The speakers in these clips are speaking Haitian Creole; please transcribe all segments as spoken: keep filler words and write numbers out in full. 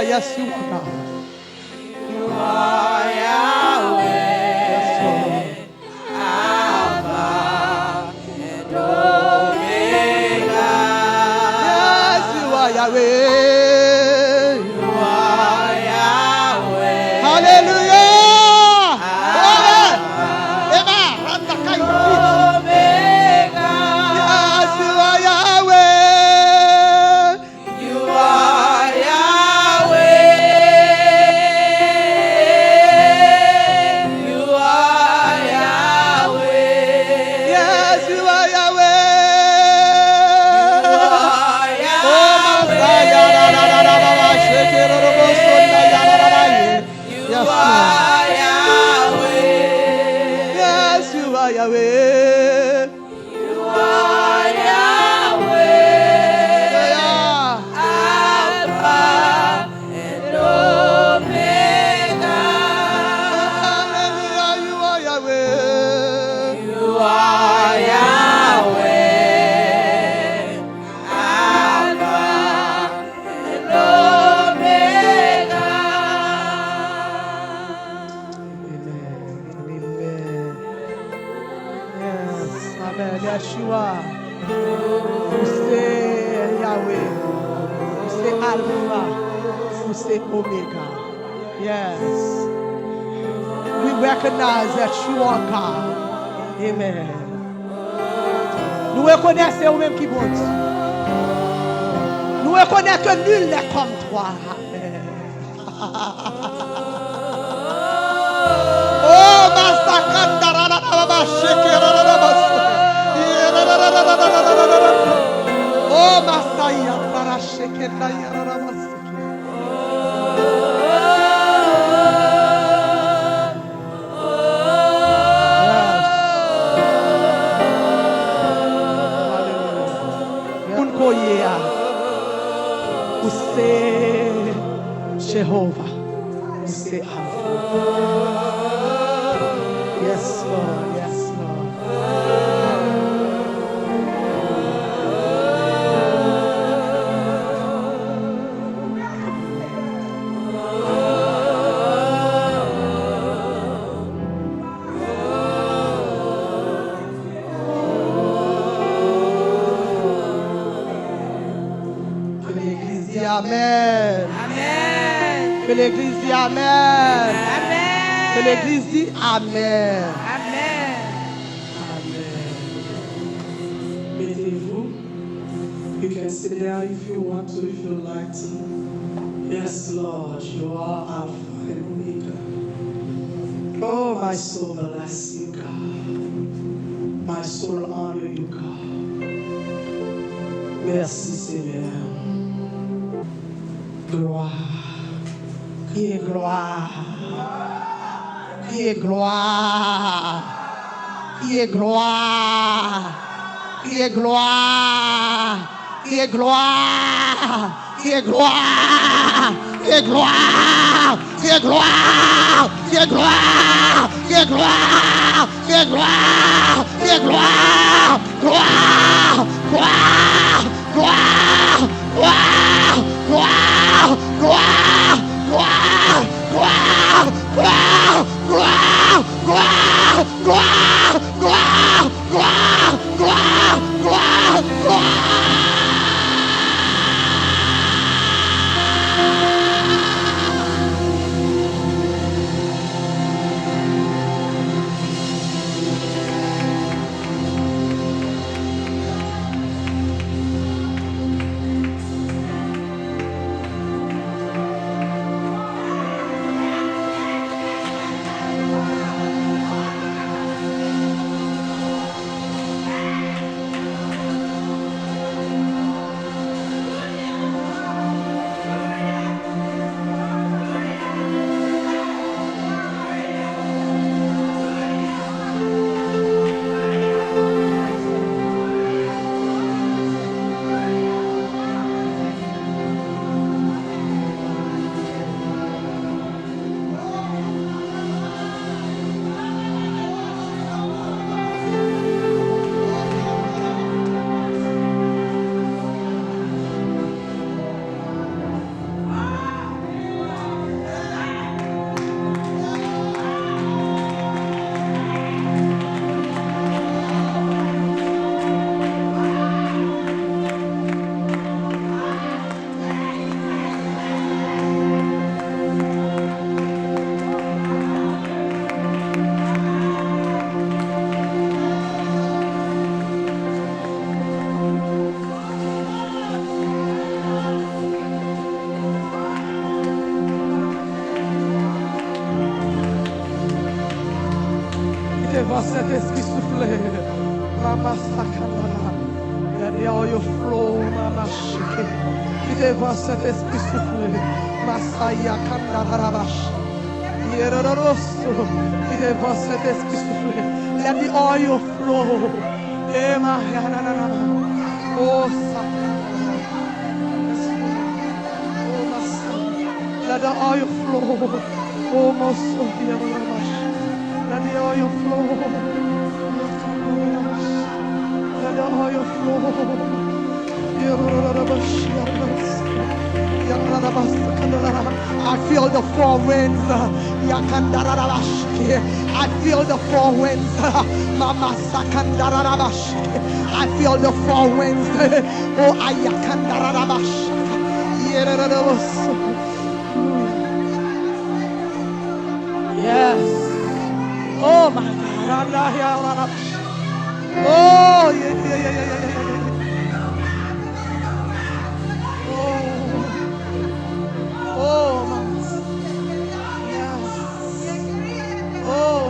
Yes, you are God. You are Yahweh. Yes, Lord. Alpha and Omega. Yes, you are Yahweh. You are Yahweh. Hallelujah. Glory. Amen. Omega. Yes, you are Yahweh. You are Yahweh. You are Yahweh. Yes, you are Yahweh. You are Yahweh. Oh, Masaya, da, da, da, da, da, da, sheke, ro, ro, bo, son, da, ya, da, da, da, ye. You are Yahweh. Yes, you are Yahweh. You are Yahweh, Alpha and Omega. Hallelujah, you are Yahweh. You are Yahweh, Alpha and Omega. Amen. Amen. Yes. Amen. Yeshua. Ou se Yahweh. Ou se Alpha. Ou se Omega. Yes. We recognize that you are God. Amen. Nou rekonèt se ou menm ki Bondye. Nou rekonèt ke nul n'est comme toi. Amen. Oh, Masakanda, ra, ra, ra, ra, ra, sheke, ra, ra, ra, ra, ra. Oh, Masaya, ra, ra, sheke, ra, ya, ra, ra, ra, sheke. Yes. Hallelujah. Moun ke w ye a, ou se Jewova, ou se Alfa. Yes, Lord, yes, Lord. Ke legliz di amèn. Amèn. Ke legliz di amèn. Amèn. Ke legliz di amèn. Amèn. Amèn. Mettez-vous. You can sit down if you want to, if you like to. Yes, Lord, you are Alpha and Omega. Oh, my soul bless you, God. My soul honor you, God. Merci, Seigneur. Gloire. Criez gloire. Criez gloire. Criez gloire. Criez gloire. Criez gloire. Criez gloire. Criez gloire. Criez gloire. Criez gloire. Criez gloire. Criez gloire. Criez gloire. Gloire. Gloire. Gloire. Van Sentespri soufle. Mama sakana. Let the oil flow, mama shake. Kite van Sentespri soufle. Masaya kanda rarabash. Yeroroso. Kite van Sentespri soufle. Let the oil flow. Ema yananana. Oh, sa. Oh, masa. Let the oil flow. Oh, moso, let the oil flow. Let the oil flow. I feel the four winds. I feel the four winds. Mama sakandarabash. I feel the four winds. Oh, ayakandarabash. Yes. Oh my God. Oh, yeah, yeah, yeah, yeah, yeah, yeah, yeah. Oh, oh, mama. Yes. Oh.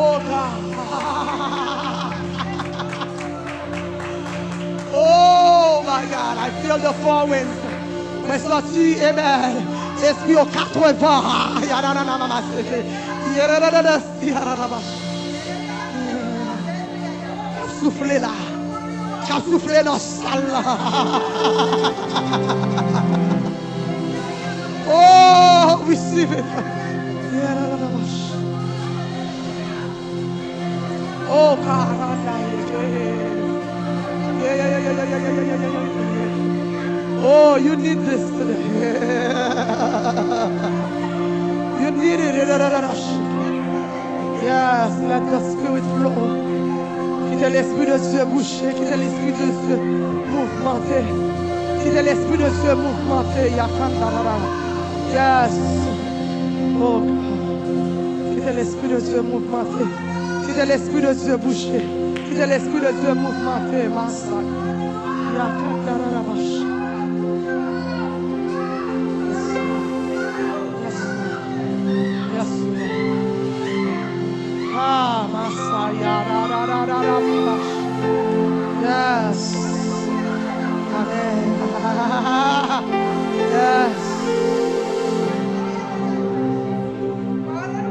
Oh, God. Oh, my God. I feel the four winds. Mwen santi, amen. Espri yo katrevan. Yananana, mama, sete. Yererere, yararaba. K ap soufle la. K ap soufle nan sal la. Oh, receive it. Oh, God. Yeah, yeah, yeah. Oh, you need this today. You need it. Yes, let the Spirit flow. Kite Lespri de Dye bouche, kite Lespri de Dye mouvmante. Kite Lespri de Dye mouvmante, yakandarara. Yes. Oh, God. Kite Lespri de Dye mouvmante. Kite Lespri de Dye bouche. Kite Lespri de Dye mouvmante, masak. Yakandarara. Yes, Lord. Yes, Lord. Yes, Lord. Ah, Masaya, da, da, da, da, da, da. Yes. Amen. Yes.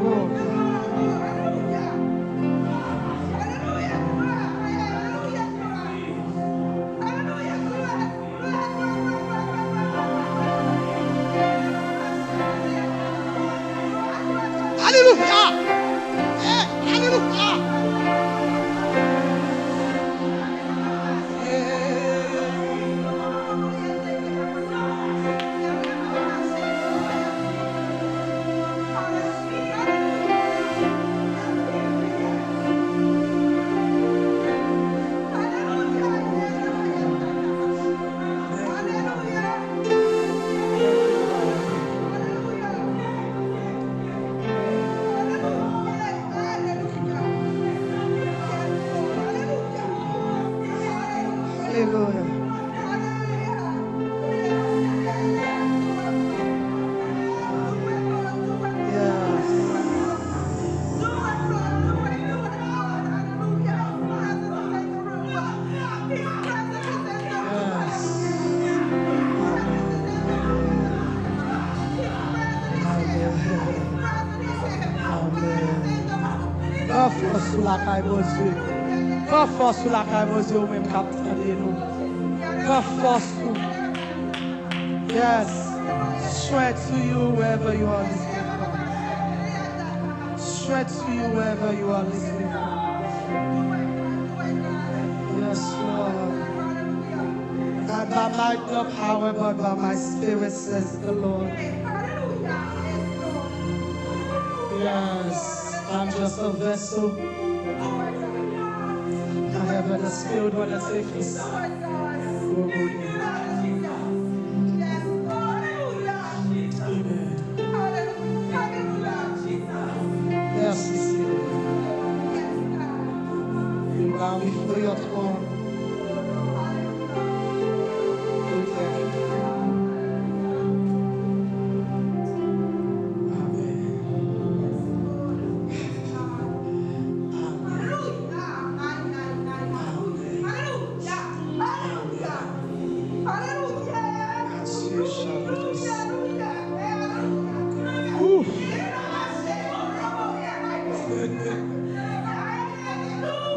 Oh, God. Alelouya! Eh, alelouya! Alelouya. Yes. Yes. Amen. Amen. Pran fòs ou lakay Bondye. Pran fòs ou lakay Bondye, ou menm k ap tande nou. Pran fòs ou. Yes. Strength to you wherever you are listening from. Strength to you wherever you are listening from. Yes, Lord. Not by might nor power, but by my spirit, says the Lord. Yes, I'm just a vessel. However, the Spirit wanna take me. Amen. Merci, Seigneur. We bow before your throne. We thank you. Amen. Ooh.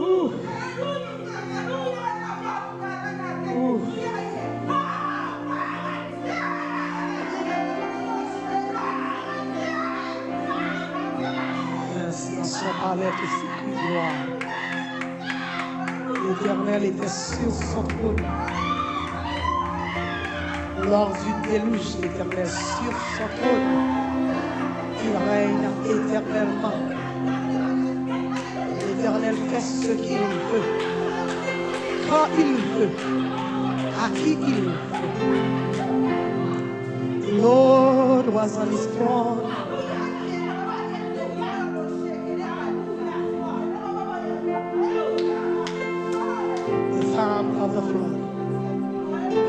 Ooh. Ooh. Yes, dans son palais tout ce qui gloire. L'Éternel était sur son trône. Lors du déluge, l'Éternel sur son trône. Il règne éternellement. L'Éternel fait ce qu'il veut, quand il veut, à qui il veut. The Lord was on his throne. The time of the flood.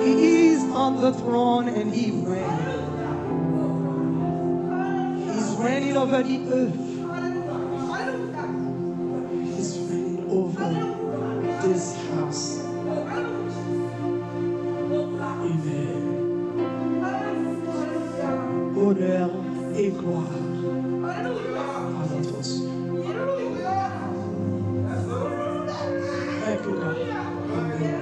He is on the throne and he reigns. He's reigning over the earth. He's reigning over this house. Amen. Honneur et gloire à notre Seigneur. Thank you, God. Amen.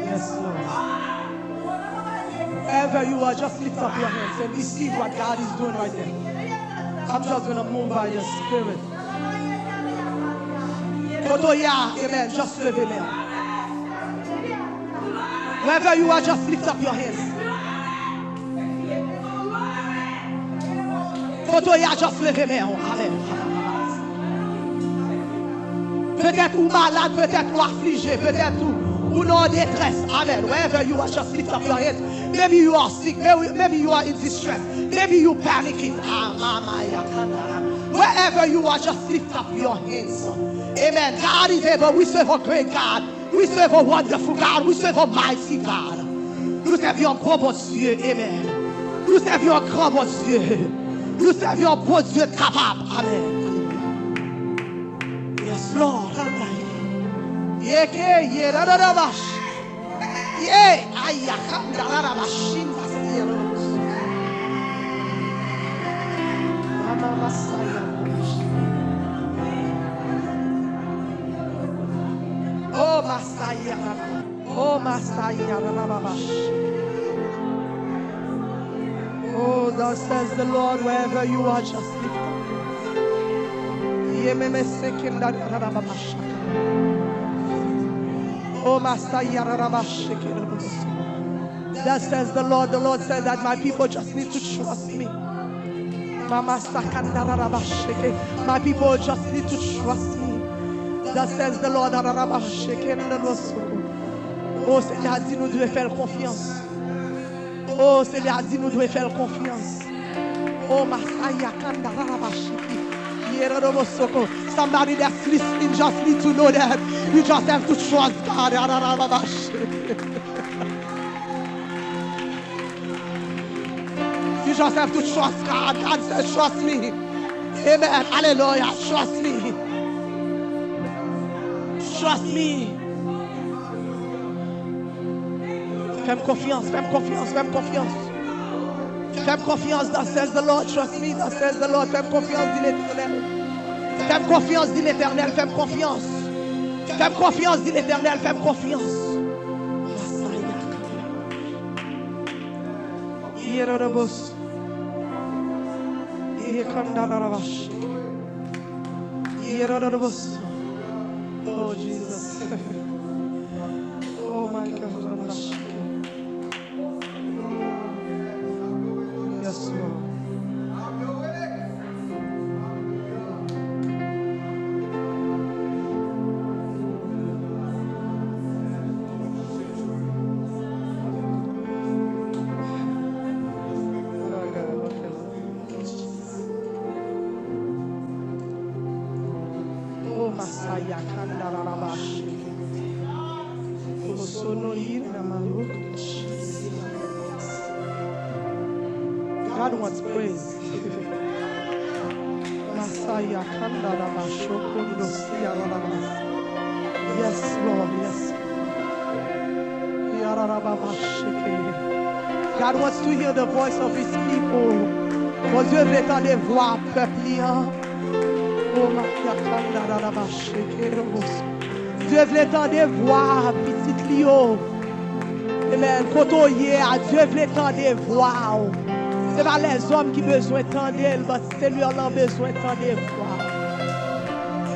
Yes, Lord. Wherever you are, just lift up your hands and receive what God is doing right there. I'm just gonna move by your spirit. Kote w ye a, amen, just leve men w. Wherever you are, just lift up your hands. Kote w ye a, just leve men w. Amen. Petèt ou malad, petèt ou aflije, petèt ou, ou nan detrès. Amen. Wherever you are, just lift up your hands. Maybe you are sick. Maybe, maybe you are in distress. Maybe you panicking. Ah, mama, ya, kanda. Wherever you are, just lift up your hands. Amen. God is able. We serve a great God. We serve a wonderful God. We serve a mighty God. Nous servons un grand bon Dieu. Amen. Nous servons un grand bon Dieu. Nous servons un bon Dieu capable. Amen. Yes, Lord. Yeke, ye, da, da, da, bash. Ye, aya, kanda, da, da, bashin, da, si, ya, da, da, bash. Mama, masaya, da, da, bash. Oh, masaya, da, da, da. Oh, masaya, da, da, da, bash. Oh, thus says the Lord, wherever you are, just lift up. Ye, me, me, se, ken, da, da, da, da, da, bash. Oh, masaya, da, da, bash, ke, da, da, da. Thus says the Lord. The Lord says that my people just need to trust me. Mama sakandarabasheke. My people just need to trust me. Thus says the Lord. Arabasheke. Oh, Senyè a di nou dwe fè l konfyans. Oh, Senyè a di nou dwe fè l konfyans. Oh, masaya kandarabashiki. Yerobosoko. Somebody that's listening just need to know that you just have to trust God. Arabasheke. You just have to trust God. God says, "Trust me." Amen. Hallelujah. Trust me. Trust me. Fè m konfyans, fè m konfyans, fè m konfyans. Fè m konfyans, thus says the Lord, trust me, thus says the Lord. Fè m konfyans, di Letènèl. Fè m konfyans, di Letènèl, fè m konfyans. Fè m konfyans, di Letènèl, fè m konfyans. Masaya. Yerodobos. Yekandarabash. Yerodobos. Oh, Jesus. Oh, my God. Yes, Lord. Oh, Masaya Kandarabashiki. Osono Yinamaru. God wants praise. Masaya kanda da basho kondo siya la la la. Yes, Lord, yes. Yararababasheke. God wants to hear the voice of his people. Bondye vle tande vwa pèp li an. Oh, Maria kanda da la basheke. Dye vle tande vwa pitit li yo. Amen. Kote w ye a, Dye vle tande vwa w. Se pa lèzòm ki bezwen tande l, but Senyè lan bezwen tande vwa w.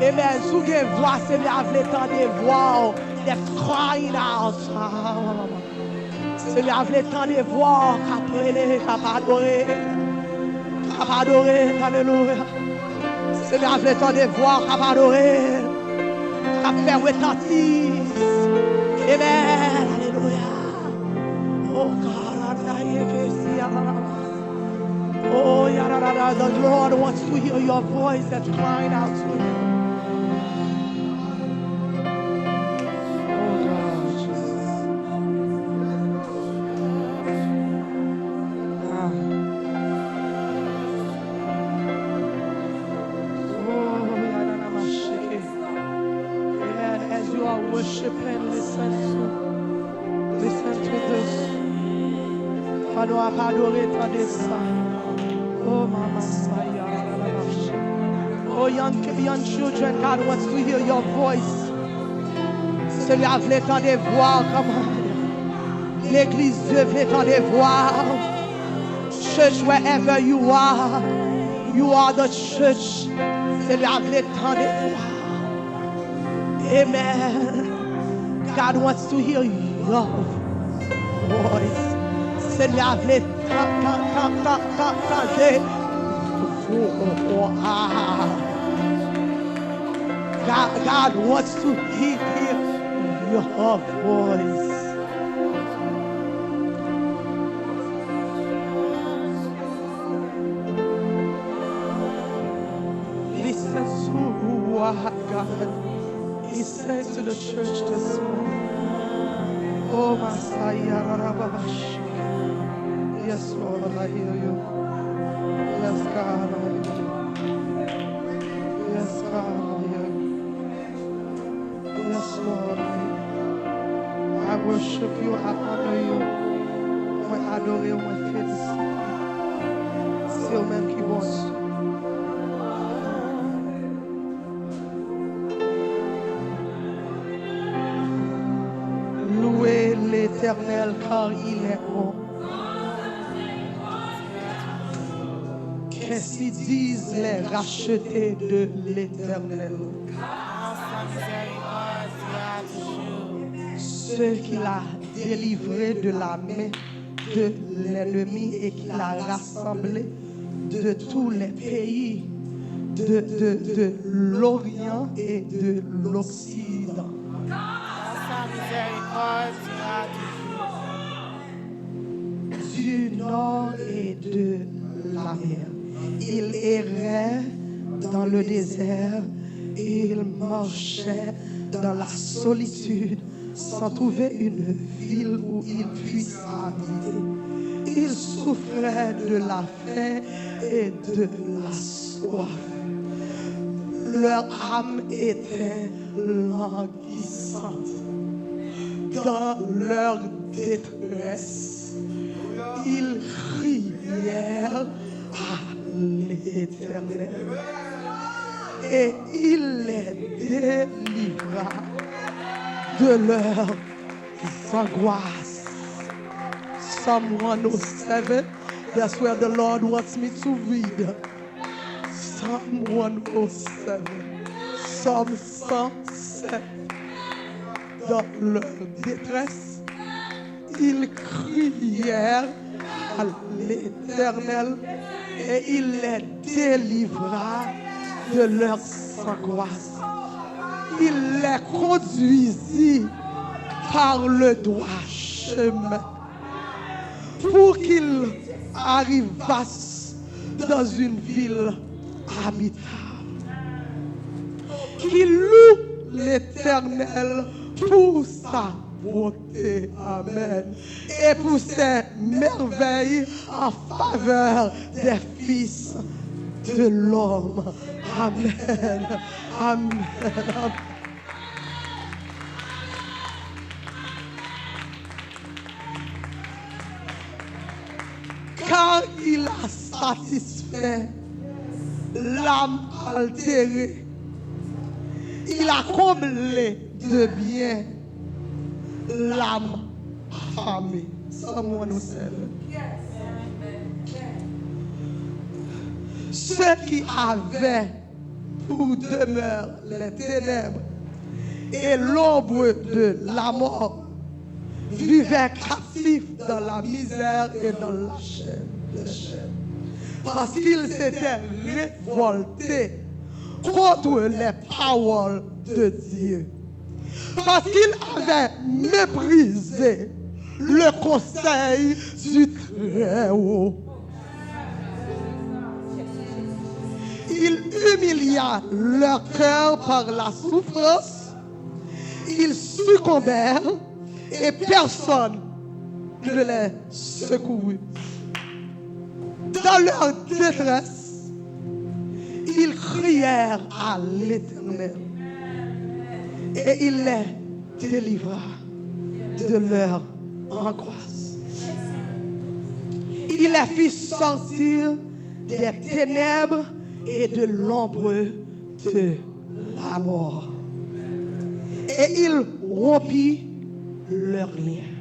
Amen. Si w gen vwa, Senyè a vle tande vwa w. That's crying out. Senyè a vle tande vwa w k ap rele, k ap adore, k ap adore. Alelouya. Senyè a vle tande vwa w k ap adore, k ap fè retanti. Amen. Alelouya. Oh God, I thank you. Oh, yararara, the Lord wants to hear your voice that's crying out to him. Oh God, Jesus. Ah. Oh, yararara, shake it. Amen. As you are worshiping, listen to, listen to this. Pandan w ap adore, tande sa. Oh, mama saya. Oh, young, young children, God wants to hear your voice. Senyè a vle tande vwa w, come on. Legliz, Dye vle tande vwa w. Church, wherever you are, you are the church. Senyè a vle tande vwa w. Amen. God wants to hear your voice. Senyè a vle ta, ta, ta, ta, ta, tande. God, God wants to hear your voice. Listen to what God is saying to the church this morning. Oh, Masaya Rababash. Yes, Lord, I hear you. Yes, God, I hear you. Yes, God, I hear you. Yes, Lord. I worship you, I honor you. Mwen adore w, mwen felisite w. Se ou menm ki Bondye. Louez l'Éternel car il est bon. Qu'ainsi disent les rachetés de l'Éternel, ceux qu'il a délivrés de la main de l'ennemi et qu'il a rassemblés de tous les pays, de, de, de l'Orient et de l'Occident. Sa misérikòd dira toujou. Du nord et de la mer. Il errait dans le désert, il marchait dans la solitude, sans trouver une ville où il puisse habiter. Il souffrait de la faim et de la soif. Leur âme était languissante. Dans leur détresse, ils crièrent à l'Éternel et il les délivra de leurs angoisses. Psalm one oh seven, that's where the Lord wants me to read. Psalm one oh seven. Psaume cent sept. Dans leur détresse, ils crièrent à l'Éternel et il les délivra de leurs angoisses. Il les conduisit par le droit chemin pour qu'ils arrivassent dans une ville habitable. Qui loue l'Éternel pour sa bonté. Amen. Et pour ses merveilles en faveur des fils de l'homme. Amen. Amen. Amen. Car il a satisfait l'âme altérée. Il a comblé de bien l'âme affamée. Someone who said, ceux qui avaient pour demeure les ténèbres et l'ombre de la mort, vivaient captifs dans la misère et dans la chair, les chaînes, parce qu'ils s'étaient révoltés contre les paroles de Dieu, parce qu'ils avaient méprisé le conseil du Très-Haut. Il humilia leur cœur par la souffrance. Ils succombèrent et personne ne les secourut. Dans leur détresse, ils crièrent à l'Éternel et il les délivra de leur angoisse. Il les fit sortir des ténèbres et de l'ombre de la mort. Et il rompit leurs liens.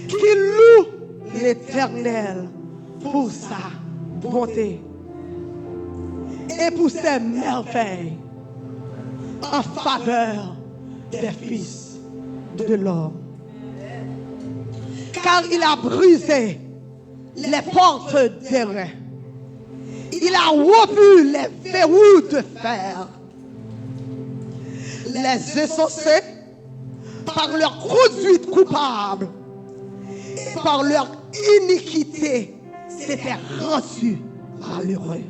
Qu'il loue l'Éternel pour sa bonté et pour ses merveilles en faveur des fils de l'homme. Car il a brisé les portes d'airain. Il a rompu les verrous de fer. Les insensés, par leur conduite coupable et par leur iniquité, s'étaient rendus malheureux.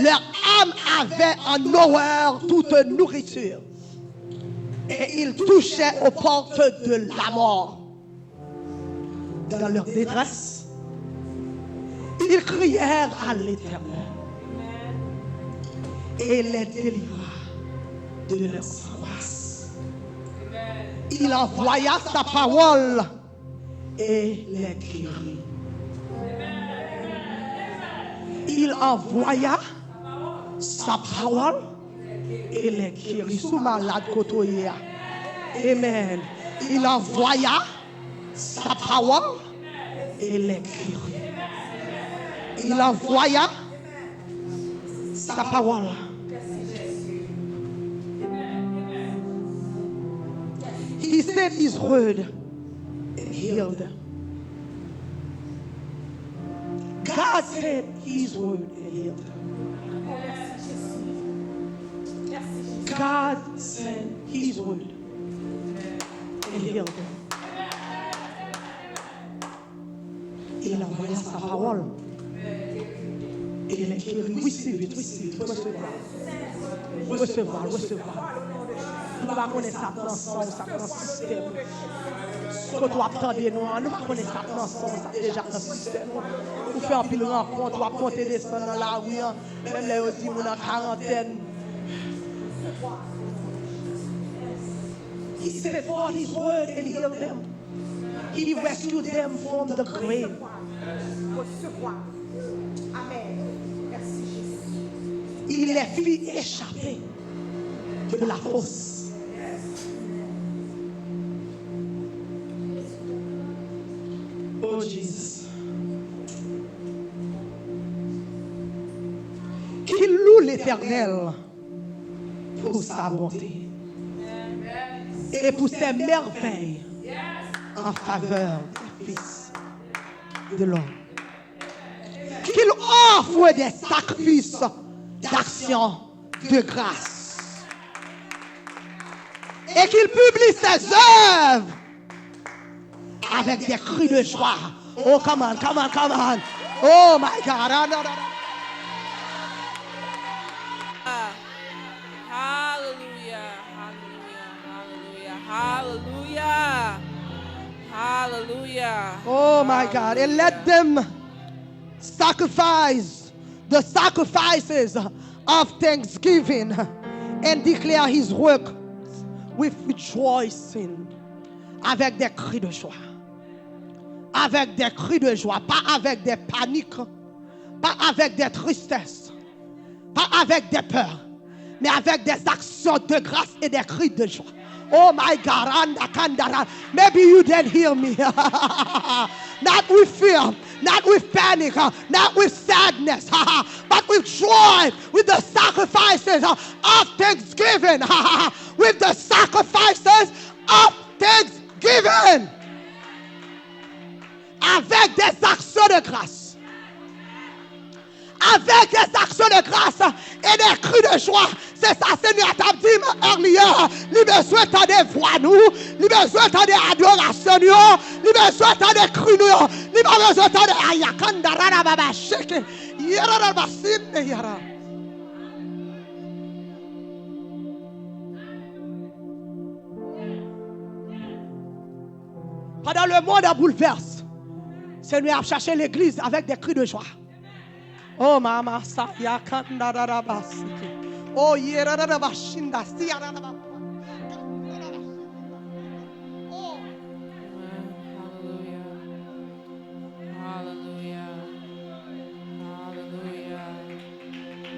Leur âme avait en horreur toute nourriture, et ils touchaient aux portes de la mort. Dans leur détresse, ils crièrent à l'Éternel et les délivra de leurs angoisses. Il envoya sa parole et les guérit. Il envoya sa parole et les guérit. Si w malad kote w ye a. Amen. Il envoya sa parole et les guérit. Il envoya sa parole. He sent his word and healed them. God sent his word and healed them. God sent his word and healed them. Il envoya sa parole. Et les guéris. Receive it, receive it, resevwa. Resevwa, resevwa. Nou pa konnen sa k nan san w, sa k nan sistèm ou. Kote w ap tande nou an, nou pa konnen sa k nan san w, sa k deja nan sistèm ou. Ou fè anpil rankont, w ap monte desann nan lari an. Menm lè yo di moun an karantèn. He sent forth his word and healed them. He rescued them from the grave. Resevwa. Amen. Merci, Jésus. Il les fit échapper de la fosse. Oh, Jesus. Qu'il loue l'Éternel pour sa bonté et pour ses merveilles en faveur des fils de l'homme. Qu'il offre des sacrifices d'action de grâce et qu'il publie ses œuvres avec des cris de joie. Oh, come on, come on, come on. Oh, my God. Ah, non, non, non. Hallelujah, hallelujah, hallelujah. Hallelujah. Hallelujah. Oh my God. And let them sacrifice the sacrifices of thanksgiving and declare his work with rejoicing. Avec des cris de joie. Avec des cris de joie. Pas avec des paniques. Pas avec des tristesses. Pas avec des peurs, mais avec des actions de grâce et des cris de joie. Oh my God, Randa Kandara. Maybe you didn't hear me. Not with fear, not with panic, uh, not with sadness, but with joy, with the sacrifices, uh, of thanksgiving, with the sacrifices of thanksgiving. Avec des actions de grâce. Avec des actions de grâce et des cris de joie. Se sa Senyè a t ap di m earlier. Li bezwen tande vwa nou. Li bezwen tande adorasyon nou yo. Li bezwen tande kri nou yo. Li pa bezwen tande ayakanda rara baba sheke. Yara baba sinde yara. Pandan lemonn an boulvès, Senyè ap chache legliz avèk de kri de jwa. Oh mama saya kanda da da ba siki. Oh yera da da ba shinda siya da da ba. Oh. Amen. Hallelujah. Hallelujah. Hallelujah.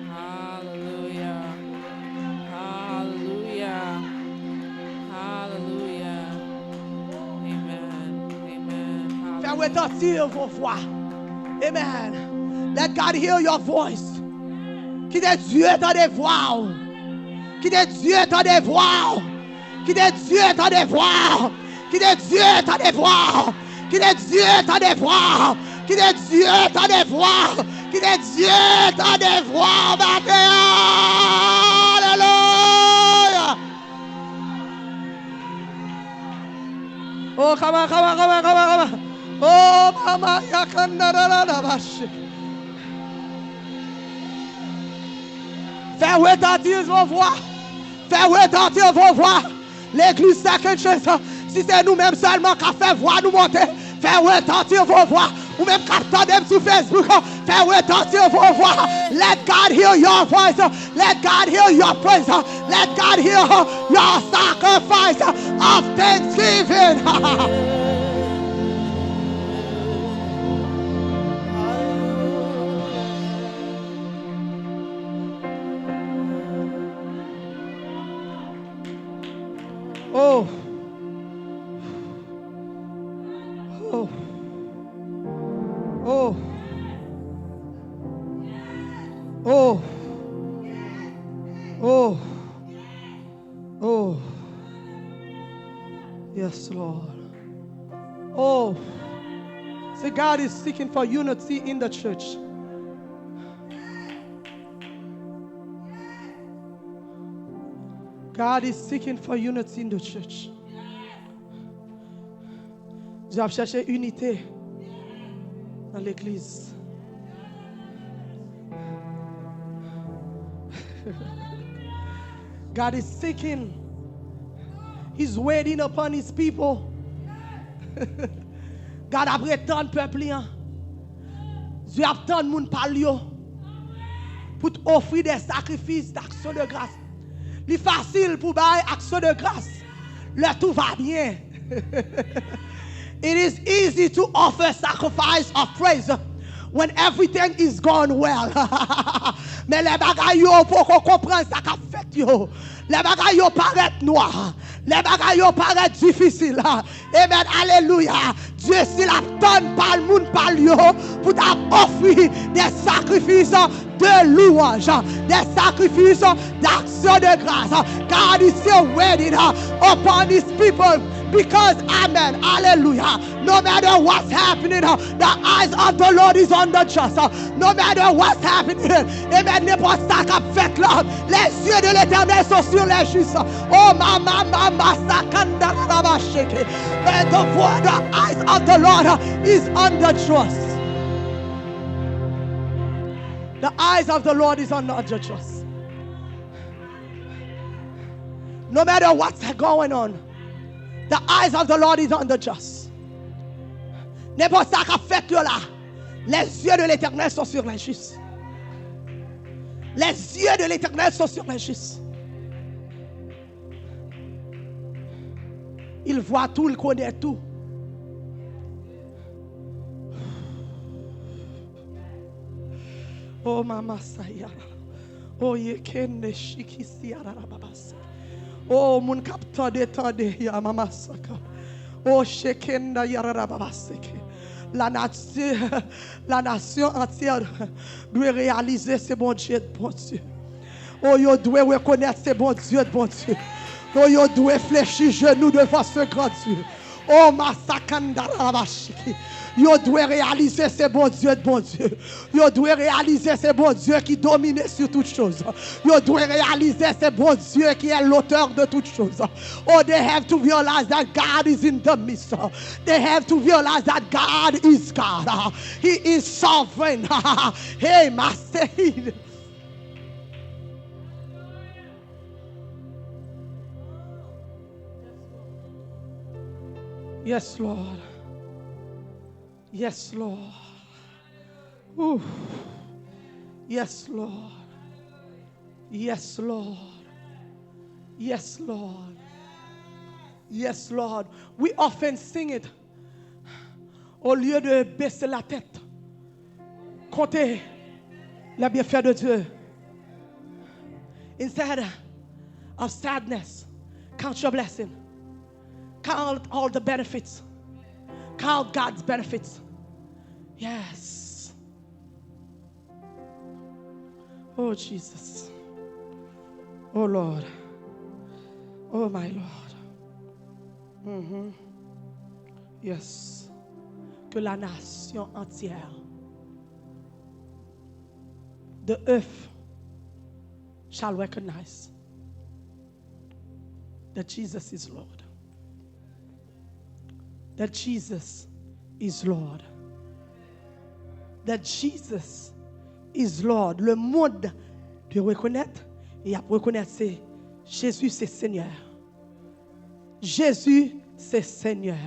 Hallelujah. Hallelujah. Hallelujah. Amen. Amen. Fè retanti yon vwa. Amen. Let God hear your voice. Kite Dye tande vwa w. Kite Dye tande vwa w. Kite Dye tande vwa w. Kite Dye tande vwa w. Kite Dye tande vwa w. Kite Dye tande vwa w. Kite Dye tande vwa w maten an. Alelouya. Oh, kama, kama, kama, kama, kama. Oh, mama, yakanda, da, da, da, bashi. Fè retanti yon vwa. Fè retanti yon vwa. Legliz Second Chance, si se nou menm sèlman k ap fè vwa nou monte, fè retanti yon vwa. Ou menm k ap tande m sou Facebook, fè retanti yon vwa. Let God hear your voice. Let God hear your praise. Let God hear your sacrifice of thanksgiving. Oh. Oh. Oh. Oh. Oh. Oh. Yes, Lord. Oh. See, God is seeking for unity in the church. God is seeking for unity in the church. Dye ap chèche inite nan legliz. God is seeking. He's waiting upon his people. God ap retann pèp li an. Dye ap tann moun pa l yo pou t ofri de sakrifis d'aksyon de gras. Li fasil pou bay aksyon de gras lè tou va byen. It is easy to offer sacrifice of praise when everything is going well. Men lè bagay yo poko konprann sa k ap fèt yo, lè bagay yo parèt nwa, lè bagay yo parèt difisil, amen, alelouya, Dye si l ap tann pa l moun pa l yo pou t ap ofri de sakrifis de louange, des sacrifices d'action de grâce. God is still waiting uh, upon his people because, amen, hallelujah. No matter what's happening, uh, the eyes of the Lord is on the just. Uh, no matter what's happening, amen, nenpòt sa k ap fèt la, les yeux de l'Éternel sont sur les justes. Oh, mama, mama, sakanda, la, la, ba, sheke. And the, vo- the eyes of the Lord uh, is on the just. The eyes of the Lord is on the just. No matter what's going on, The eyes of the Lord is on the just. Nenpòt sa k ap fèt yo la, les yeux de l'Éternel sont sur les justes. Les yeux de l'Éternel sont sur les justes. Il voit tout, il connaît tout. Oh, mama saya. Oh, yekene shikisi ararababase. Oh, moun k ap tande, tande, ya mama saka. Oh, shekenda yararababaseke. La nati-, la nasyon antye dwe reyalize se Bondye, Bondye. Oh, yo dwe rekonèt se Bondye, Bondye. Oh, yo dwe flechi jenou devan se gran Dye. Oh, masakanda rabashiki. Yo dwe reyalize se Bondye, Bondye. Yo dwe reyalize se Bondye ki domine sur toute chose. Yo dwe reyalize se Bondye ki est l'auteur de toute chose. Oh, they have to realize that God is in the midst. They have to realize that God is God. He is sovereign. Hey, my said. Yes, Lord. Yes, Lord. Ooh. Yes, Lord. Yes, Lord. Yes, Lord. Yes, Lord. We often sing it. Au lieu de baisser la tête, comptez les bienfaits de Dieu. Instead of sadness, count your blessing. Count all the benefits. Count God's benefits. Yes. Oh, Jesus. Oh, Lord. Oh, my Lord. Mhm. Yes. Que la nation entière, the earth, shall recognize that Jesus is Lord. That Jesus is Lord. That Jesus is Lord. Le monde doit reconnaître, et y ap reconnaître, c'est Jésus, c'est Seigneur. Jésus, c'est Seigneur.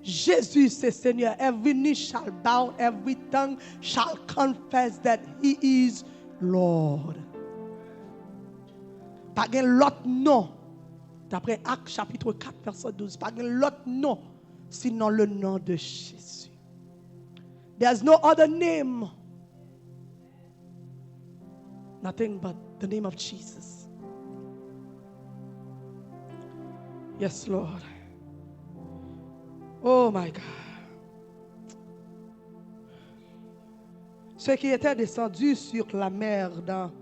Jésus, c'est Seigneur. Every knee shall bow, every tongue shall confess that He is Lord. Pa gen lòt non. D'après Actes chapitre quatre, verset douze, pa gen lòt non sinon le nom de Jésus. There's no other name. Nothing but the name of Jesus. Yes, Lord. Oh my God. Ceux qui étaient descendus sur la mer dans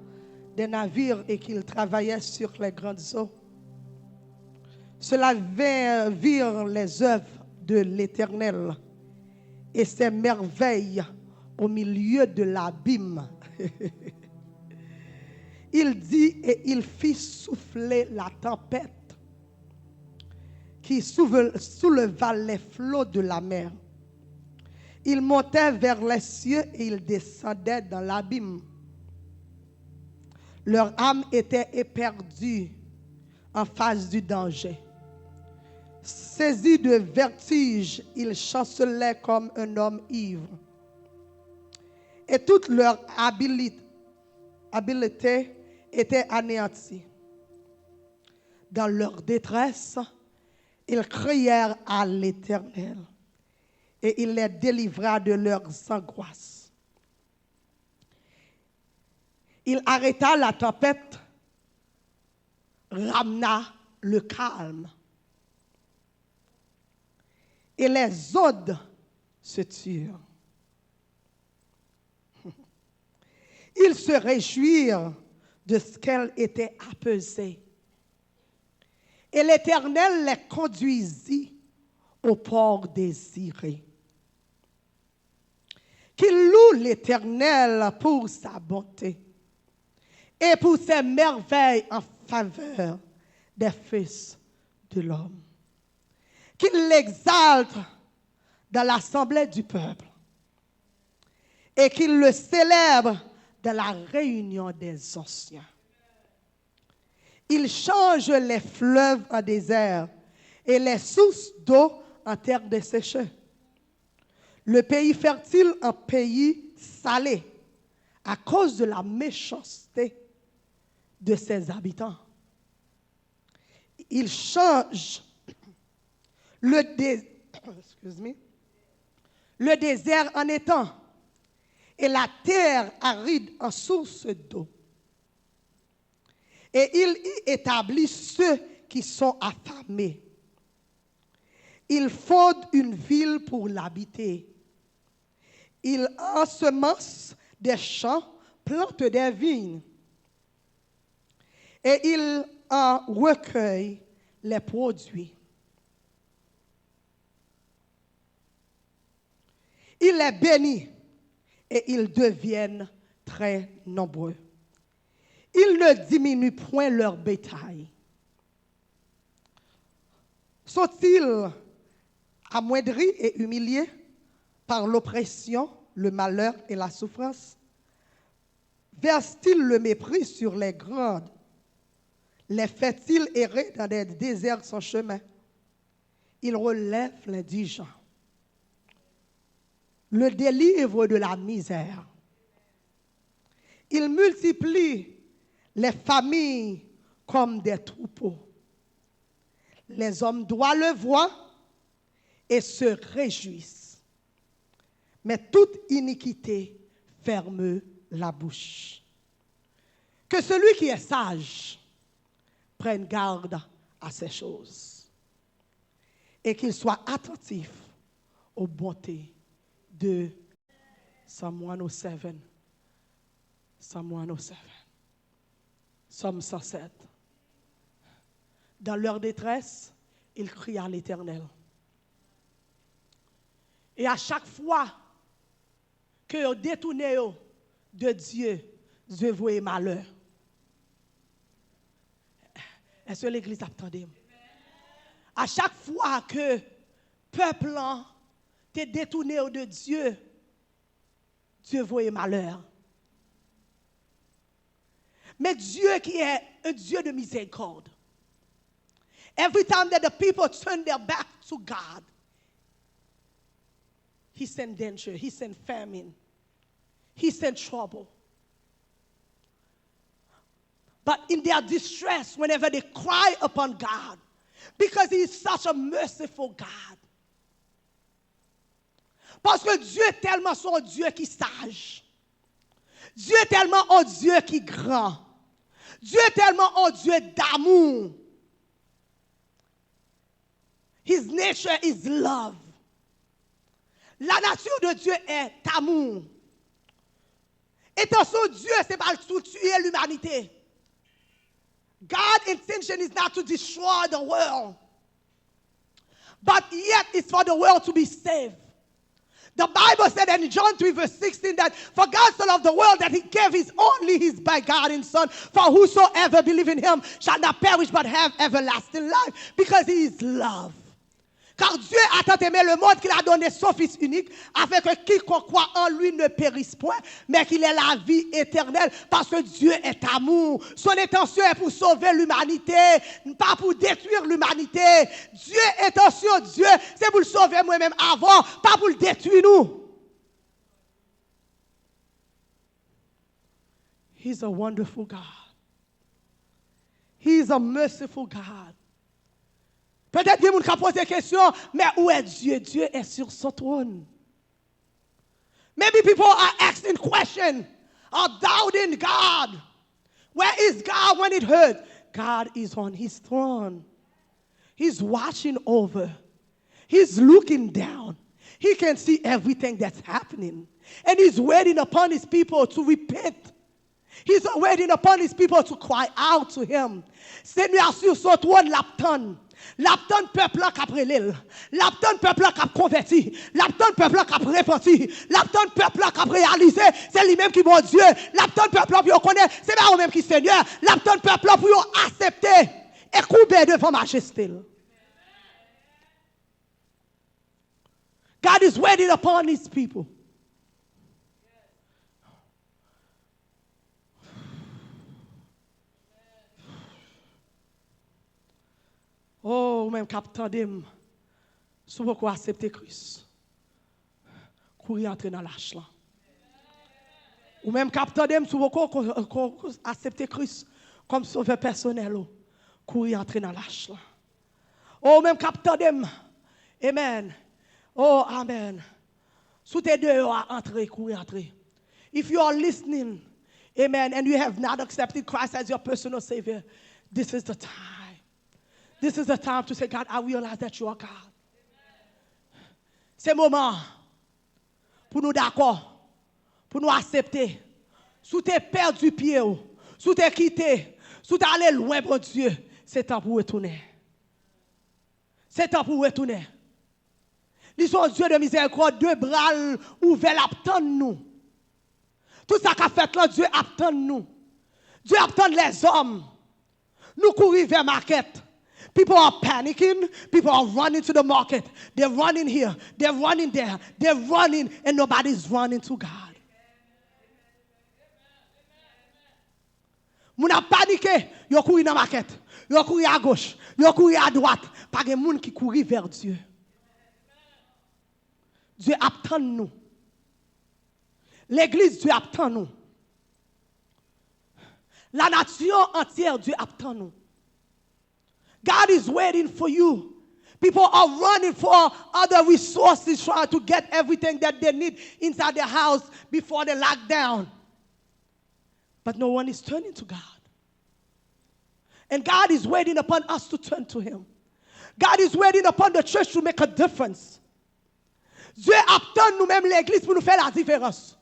des navires et qu'ils travaillaient sur les grandes eaux, ceux-là vinrent, virent les œuvres de l'Éternel et ses merveilles au milieu de l'abîme. Il dit et il fit souffler la tempête qui souleva les flots de la mer. Ils montaient vers les cieux et ils descendaient dans l'abîme. Leur âme était éperdue en face du danger. Saisis de vertige, ils chancelaient comme un homme ivre. Et toute leur habili-, habileté était anéantie. Dans leur détresse, ils crièrent à l'Éternel, et il les délivra de leurs angoisses. Il arrêta la tempête, ramena le calme, et les ondes se turent. Ils se réjouirent de ce qu'elle était apaisée. Et l'Éternel les conduisit au port désiré. Qu'ils louent l'Éternel pour sa bonté et pour ses merveilles en faveur des fils de l'homme. Qu'ils l'exaltent dans l'assemblée du peuple et qu'ils le célèbrent dans la réunion des anciens. Il change les fleuves en désert et les sources d'eau en terre desséchée. Le pays fertile en pays salé, à cause de la méchanceté de ses habitants. Il change le, dé- excuse me, le désert en étang et la terre aride en source d'eau. Et il y établit ceux qui sont affamés. Il fonde une ville pour l'habiter. Il ensemence des champs, plante des vignes, et il en recueille les produits. Il les bénit et ils deviennent très nombreux. Il ne diminue point leur bétail. Sont-ils amoindris et humiliés par l'oppression, le malheur et la souffrance? Versent-ils le mépris sur les grands? Les fait-il errer dans des déserts sans chemin? Il relève l'indigent, le délivre de la misère. Il multiplie les familles comme des troupeaux. Les hommes droits le voient et se réjouissent. Mais toute iniquité ferme la bouche. Que celui qui est sage prenne garde à ces choses et qu'il soit attentif aux bontés de Psalm one oh seven. Psalm one oh seven. Psaume cent sept. Dans leur détresse, ils crient à l'Éternel. E a chak fwa ke yo detounen yo de Dye, Dye voye malè. Èske legliz ap tande m? A chak fwa ke pèp lan te detounen yo de Dye, Dye voye malè. Men Dye ki est un Dieu de miséricorde. Every time that the people turn their back to God, He send danger, He send famine, He send trouble. But in their distress, whenever they cry upon God, because He is such a merciful God, Paske Dye tèlman se yon Dye ki saj. Dye tèlman yon Dye ki gran. Dye tèlman yon Dye damou. His nature is love. La nature de Dieu est amour. Entansyon Dye, se pa l tou tiye limanite. God's intention is not to destroy the world, but yet it's for the world to be saved. The Bible said in John three verse sixteen that, "For God so loved the world that He gave His only, His begotten Son, for whosoever believe in Him shall not perish but have everlasting life," because He is love. Car Dieu a tant aimé le monde qu'il a donné son Fils unique, afin que quiconque croit en lui ne périsse point, mais qu'il ait la vie éternelle, parce que Dieu est amour. Son intention est pour sauver l'humanité, pas pour détruire l'humanité. Dieu, intention Dieu, c'est pour le sauver moi-même avant, pas pour le détruire nous. He's a wonderful God. He is a merciful God. Petèt gen moun k ap poze kesyon, men où est Dieu? Dieu est sur son trône. Maybe people are asking question, are doubting God. Where is God when it hurts? God is on His throne. He's watching over. He's looking down. He can see everything that's happening. And He's waiting upon His people to repent. He's waiting upon His people to cry out to Him. Senyè a sou son twòn, l ap tann. L ap tann pèp lan k ap rele l. L ap tann pèp lan k ap konvèti. L ap tann pèp lan k ap repanti. L ap tann pèp lan k ap reyalize se li menm ki Bondye. L ap tann pèp lan pou yo konnen se pa ou menm ki Senyè. L ap tann pèp lan pou yo aksepte e koube devan majeste l. God is waiting upon His people. Oh, ou menm k ap tande m, si w poko aksepte Kris, kouri antre nan lach lan. Ou menm k ap tande m, si w poko ko- ko- ko- aksepte Kris kòm sovè pèsonèl ou, kouri antre nan lach lan. Oh, ou menm k ap tande m, amen. Oh, amen. Si w te deyò a, antre, kouri antre. If you are listening, amen, and you have not accepted Christ as your personal Savior, this is the time. This is the time to say, "God, I realize that you are God." Se moman pou nou dakò, pou nou aksepte. Si w te pèdi pye w, si w te kite, si w te ale lwen Bondye, se tan pou w retounen. Se tan pou w retounen. Li se yon Dye de mizèrikòd, de bra l ouvè, l ap tann nou. Tout sa k ap fèt lan, Dye ap tann nou. Dye ap tann lèzòm. Nou kouri vè makèt. People are panicking. People are running to the market. They're running here. They're running there. They're running and nobody's running to God. Moun ap panike, yo kouri nan makèt, yo kouri agoch, yo kouri adwat. Pa gen moun ki kouri vè Dye. Dye ap tann nou. Legliz, Dye ap tann nou. Lanati antyè, Dye ap tann nou. God is waiting for you. People are running for other resources, trying to get everything that they need inside their house before the lockdown. But no one is turning to God. And God is waiting upon us to turn to Him. God is waiting upon the church to make a difference. Dye ap tann nou menm legliz pou nou fè la diferans.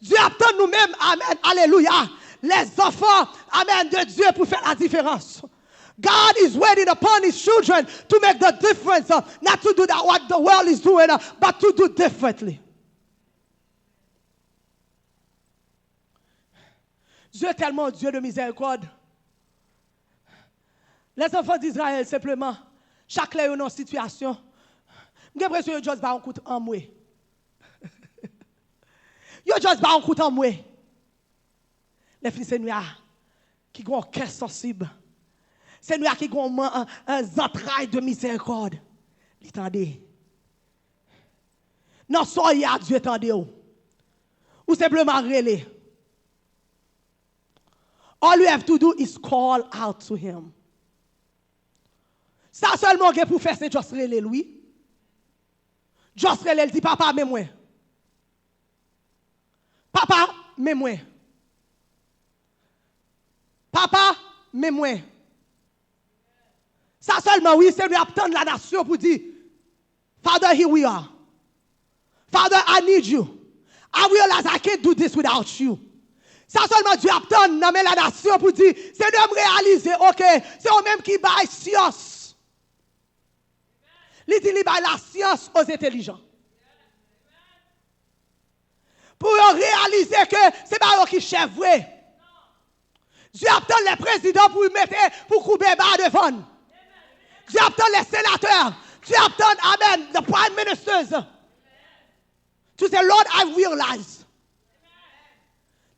Dye ap tann nou menm, amen, alelouya, les enfants, amen, de Dieu pou fè la diferans. God is waiting upon his children to make the difference, uh, not to do that what the world is doing, uh, but to do differently. Dye tèlman yon Dye de mizèrikòd. Lèzanfan d'Izrayèl, senpleman, chak lè yo nan yon sitiyasyon, m gen enpresyon yo just ba yon kout anmwe. Yo just ba yon kout anmwe. Lè fini, se nou a ki gen yon kè sansib. Se nou a ki gen yon man, an, an zantray de mizèrikòd. Li tande. Nan sa w ye a, Dye tande w. Ou senpleman rele. All you have to do is call out to him. Sa sèlman w gen pou fè, se just rele l, wi. Just rele l, di, "Papa, men mwen. Papa, men mwen. Papa, men mwen." Sa sèlman, wi, se nou ap tann lanasyon pou di, "Father, here we are. Father, I need you. I realize I can't do this without you." Sa sèlman Dye ap tann nan men lanasyon pou di, "Senyè, m reyalize, oke, se ou menm ki bay syans." Li di li bay lasyans aux intelligents. Pou yo reyalize ke se pa yo ki chèf vre. Dye ap tann lè prezidan pou mete, pou koube ba devan l. Dye ap tann lè senatè. Dye ap tann, amen, the prime ministers. To say, "Lord, I realize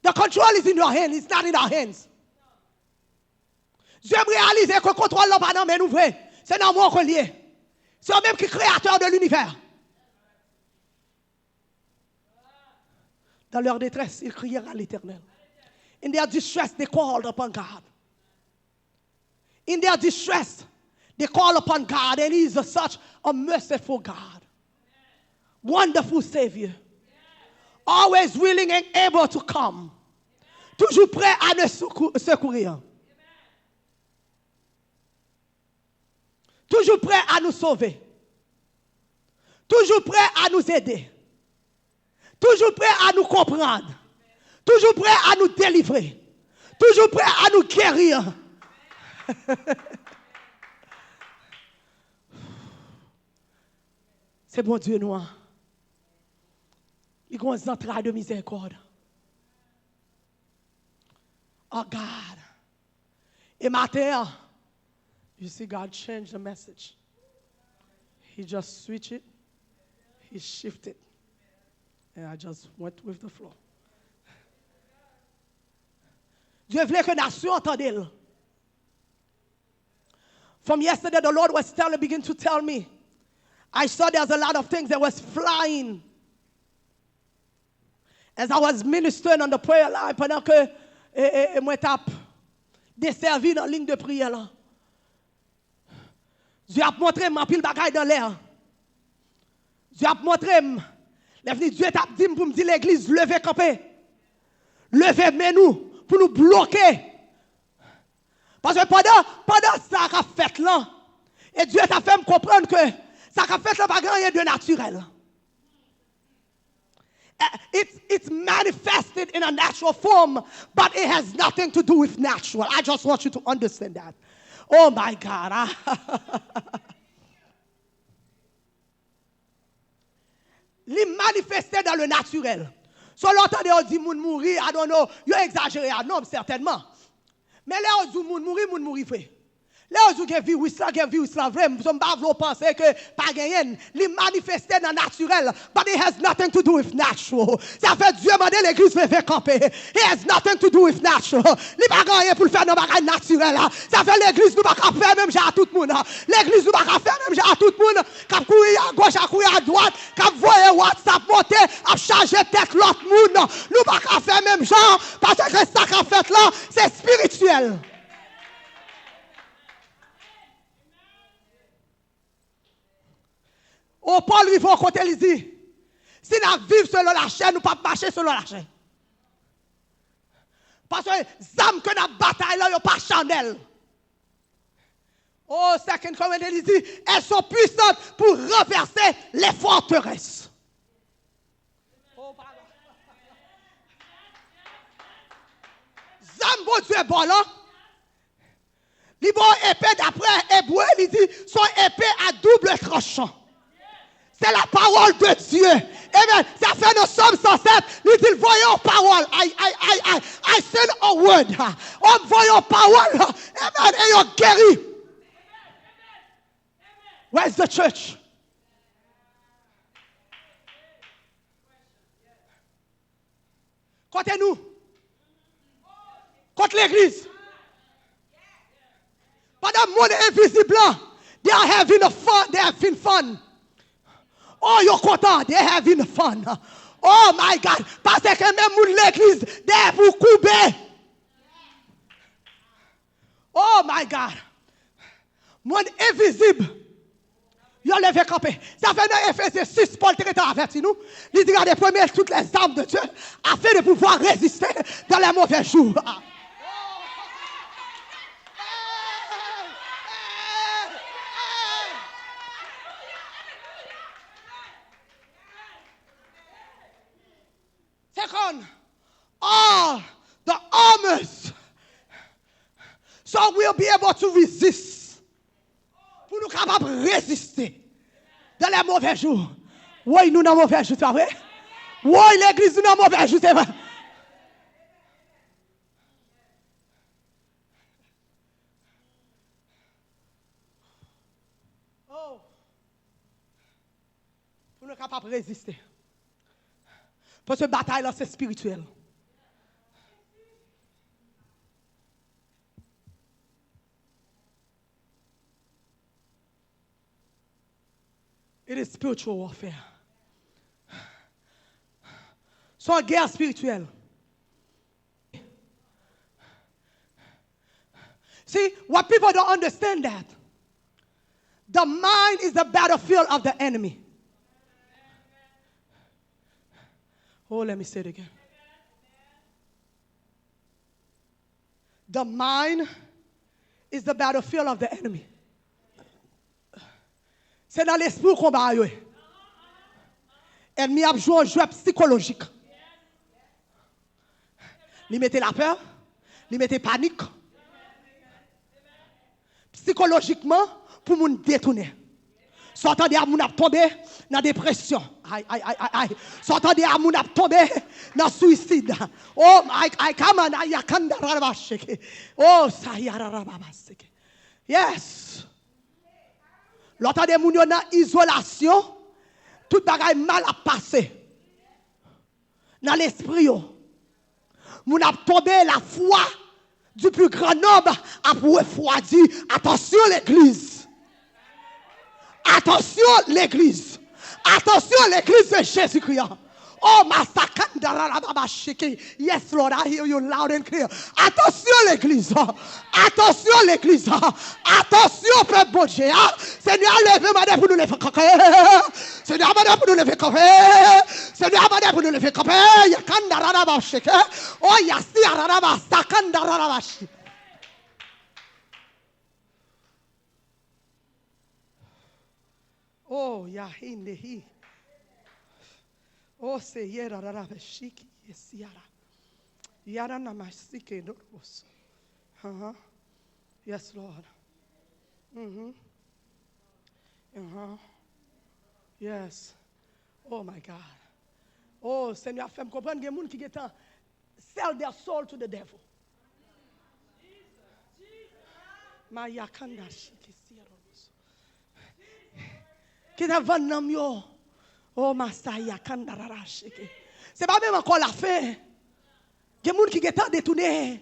the control is in your hand, it's not in our hands." Dye, m reyalize ke kontwòl lan pa nan men nou vre. Se nan men w ke l ye. Se ou menm ki kreyatè de linivè. Dans leur détresse, ils crièrent à l'Éternel. In their distress, they called upon God. In their distress, they call upon God, and He is a, such a merciful God. Wonderful Savior. Always willing and able to come. Toujours prêt à nous secou- secourir. Toujours prêt à nous sauver. Toujours prêt à nous aider. Toujours prêt à nous comprendre. Toujours prêt à nous délivrer. Toujours prêt à nous guérir. Se Bondye nou an. Li gen yon zantray de mizèrikòd. Oh God. E maten an, you see God change the message. He just switch it. He shift it. And I just went with the flow. Dye vle ke nasyon an tande l. From yesterday, the Lord was telling, begin to tell me. I saw there's a lot of things that was flying. As I was ministering on the prayer line, pandan ke e, e, e mwen t ap desèvi nan liy de priyè la, Dye ap montre m anpil bagay nan lè a. Dye ap montre m. Lè vini, Dye t ap di m pou m di legliz, leve kanpe. Leve men nou pou nou bloke. Paske pandan, pandan sa k ap fèt lan, e Dye t ap fè m konprann ke sa k ap fèt lan pa gen anyen de natirèl. Eh, It's, it's manifested in a natural form, but it has nothing to do with natural. I just want you to understand that. Oh my God. Li manifeste dans le naturel. So lè w tande yo di moun mouri, I don't know, yo egzajere a, non, sètènman. Men lè yo di moun mouri, moun mouri vre. Lè yo di w gen viris la, gen viris la vre, m, m pa vle w panse ke pa genyen l. Li manifeste nan natirèl, but it has nothing to do with natural. Sa fè Dye mande legliz leve kanpe. It has nothing to do with natural. Li pa gen anyen pou l fè nan bagay natirèl la. Sa fè legliz nou pa ka fè menm jan a tout moun. Legliz nou pa ka fè menm jan a tout moun k ap kouri agoch, ap kouri adwat, k ap voye WhatsApp monte, ap chaje tèt lòt moun. Nou pa ka fè menm jan, paske sa k ap fèt la, se espirityèl. O, Pòl rive yon kote, li di, si n ap viv selon lachè, nou p ap mache selon lachè. Paske zam ke n ap batay la, yo pa chanèl. Oh, Second Corinthians, li di, elles sont puissantes pour renverser les forteresses. Oh, pardon. Zam Bondye ba w lan, li ba w epe daprè Ebre, li di, se yon epe a double tranchan. C'est la parole de Dieu. Amen. Sa fè nan Sòm san sèt, li di l voye yon pawòl. Ay, ay, ay, ay. I send a word. Oh, m voye yon pawòl. Amen. E yo geri. Where's the church? Kote nou? Kot legliz? Pandan monn envizib lan, they are having a fun, they having fun. Oh, yo kontan, they having fun. Oh my God, paske menm moun legliz, dèyè pou koube. Oh my God. Monn envizib. Yo leve kanpe. Sa fè nan Efezyen sis, Pòl te gentan avèti nou. Li di, gardez, prenez toutes les armes de Dieu, afin de pouvoir résister dans les mauvais jours. Second, all the armors. So we'll be able to resist. Pou nou kapab reziste dans les mauvais jours. Woy, nou nan move jou, se pa vre? Woy, legliz, nou nan move jou, se vre? Oh. Pou nou kapab reziste. Paske batay la se espirityèl. It is spiritual warfare. Se yon gè espirityèl. See, what people don't understand that the mind is the battlefield of the enemy. Oh, let me say it again. The mind is the battlefield of the enemy. Se nan lespri w konba a yo ye. Ènmi ap jwe yon jwèt sikolojik. Li mete lapè, li mete panik. Sikolojikman, pou moun detounen. Sa w tande a, moun ap tonbe nan depresyon. Ay, ay, ay, ay, ay. Sa w tande a, moun ap tonbe nan suisid. Oh, ay, ay, kaman, ay, yakanda, rarabasheke. Oh, sayararababaseke. Yes. Lè w tande moun yo nan izolasyon, tout bagay mal ap pase nan lespri yo. Moun ap tonbe, lafwa du plus grand nombre ap refwadi. Atansyon legliz. Atansyon legliz. Atansyon legliz de Jezikri an. Oh, masakanda rarababa shiki. Yes, Lord, I hear you loud and clear. Atansyon legliz. Atansyon legliz. Atansyon pèp Bondye a. Senyè a leve, mande pou nou leve kanpe. Senyè a mande pou nou leve kanpe. Senyè a mande pou nou leve kanpe. Yakanda rarababa shiki. Oh, yasi rarababa sakanda rarababa shi. Oh, yahindehi. Oh, Seyè, rarabashiki, yesiara. Yara namasike doroboso. Uh-huh. Yes, Lord. Mm-hmm. Uh-huh. Yes. Oh, my God. Oh, Senyè a fè m konprann gen moun ki gentan sell their soul to the devil. Mayakanda shiki siya roboso. Ki ta vann nanm yo. Oh, masaya kanda rara shiki. Se pa menm ankò lafen. Gen moun ki gentan detounen.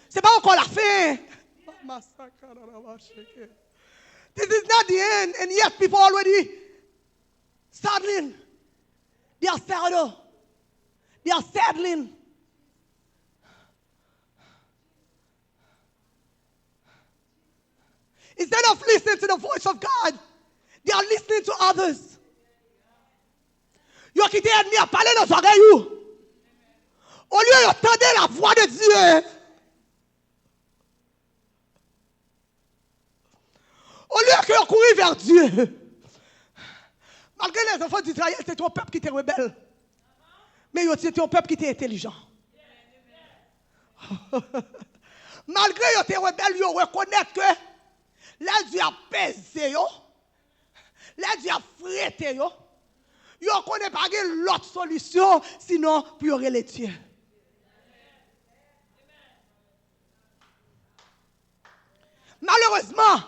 Se pa ankò lafen. Masaka rara shiki. This is not the end, and yet people already settling. They are settled. They are settling. Instead of listening to the voice of God, they are listening to others. Yo kite ènmi a pale nan zòrèy ou. Olye yo tande la voix de Dieu. Olye ke yo kouri vè Dye. Malgre lèzanfan d'Izrayèl se te yon pèp ki te rebèl, men yo se te yon pèp ki te entèlijan. Malgre yo te rebèl, yo rekonèt ke lè Dye ap peze yo, lè Dye ap frete yo, yo konnen pa gen lòt solisyon sinon pou yo rele Dye. Malerezman,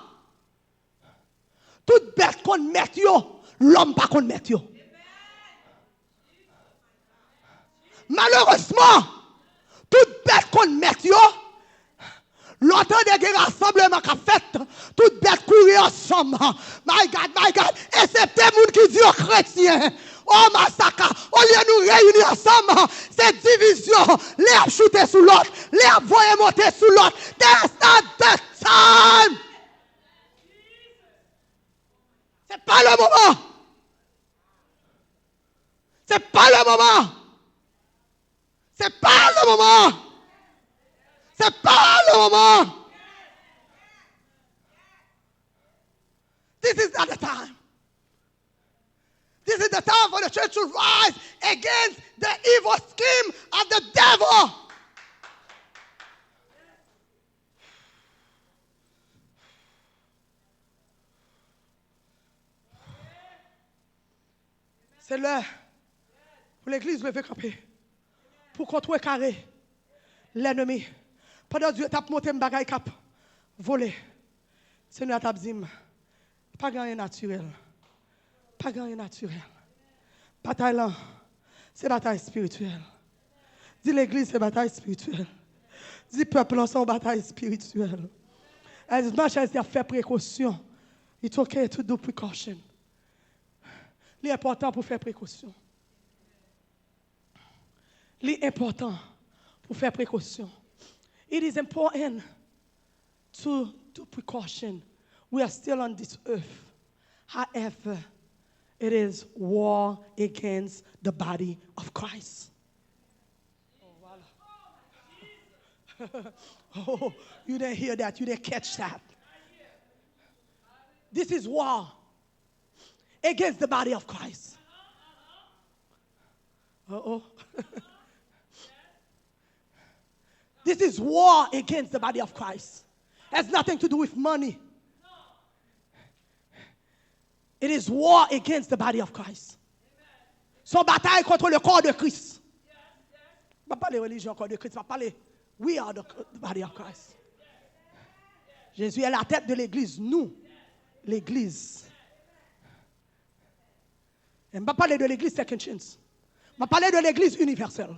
tout bèt konn mèt yo, lòm pa konn mèt yo. Malerezman, tout bèt konn mèt yo. Lè w tande gen rasanbleman k ap fèt, tout bèt kouri ansanm. My God, my God, eksepte moun ki di yo kretyen. Oh, masaka, olye nou reyini ansanm, se divizyon. Lè y ap choute sou lòt, lè y ap voye monte sou lòt. That's not the time. Se pa le moman. Se pa le moman. Se pa le moman. Se pa le moman. This is not the time. This is the time for the church to rise against the evil scheme of the devil. Se lè pou legliz leve kanpe pou kontrekare lènmi. Pandan Dye t ap montre m bagay k ap vole, Senyè a t ap di m, pa gen anyen natirèl. Pa gen anyen natirèl. Batay lan, se batay espirityèl. Di legliz se batay espirityèl. Di pèp lan se yon batay espirityèl. As much as y ap fè prekosyon, it's okay to do precaution. Li enpòtan pou fè prekosyon. Li enpòtan pou fè prekosyon. It is important to do precaution. We are still on this earth. However, it is war against the body of Christ. Oh, you didn't hear that. You didn't catch that. This is war against the body of Christ. Uh-oh. This is war against the body of Christ. Has nothing to do with money. It is war against the body of Christ. Se yon batay kont le corps de Christ. M pa pale relijyon corps de Christ, m pale, we are the, the body of Christ. Jésus est la tête de l'église, nou, legliz. E m pa pale de legliz Second Chance. M pale de legliz inivèsèl.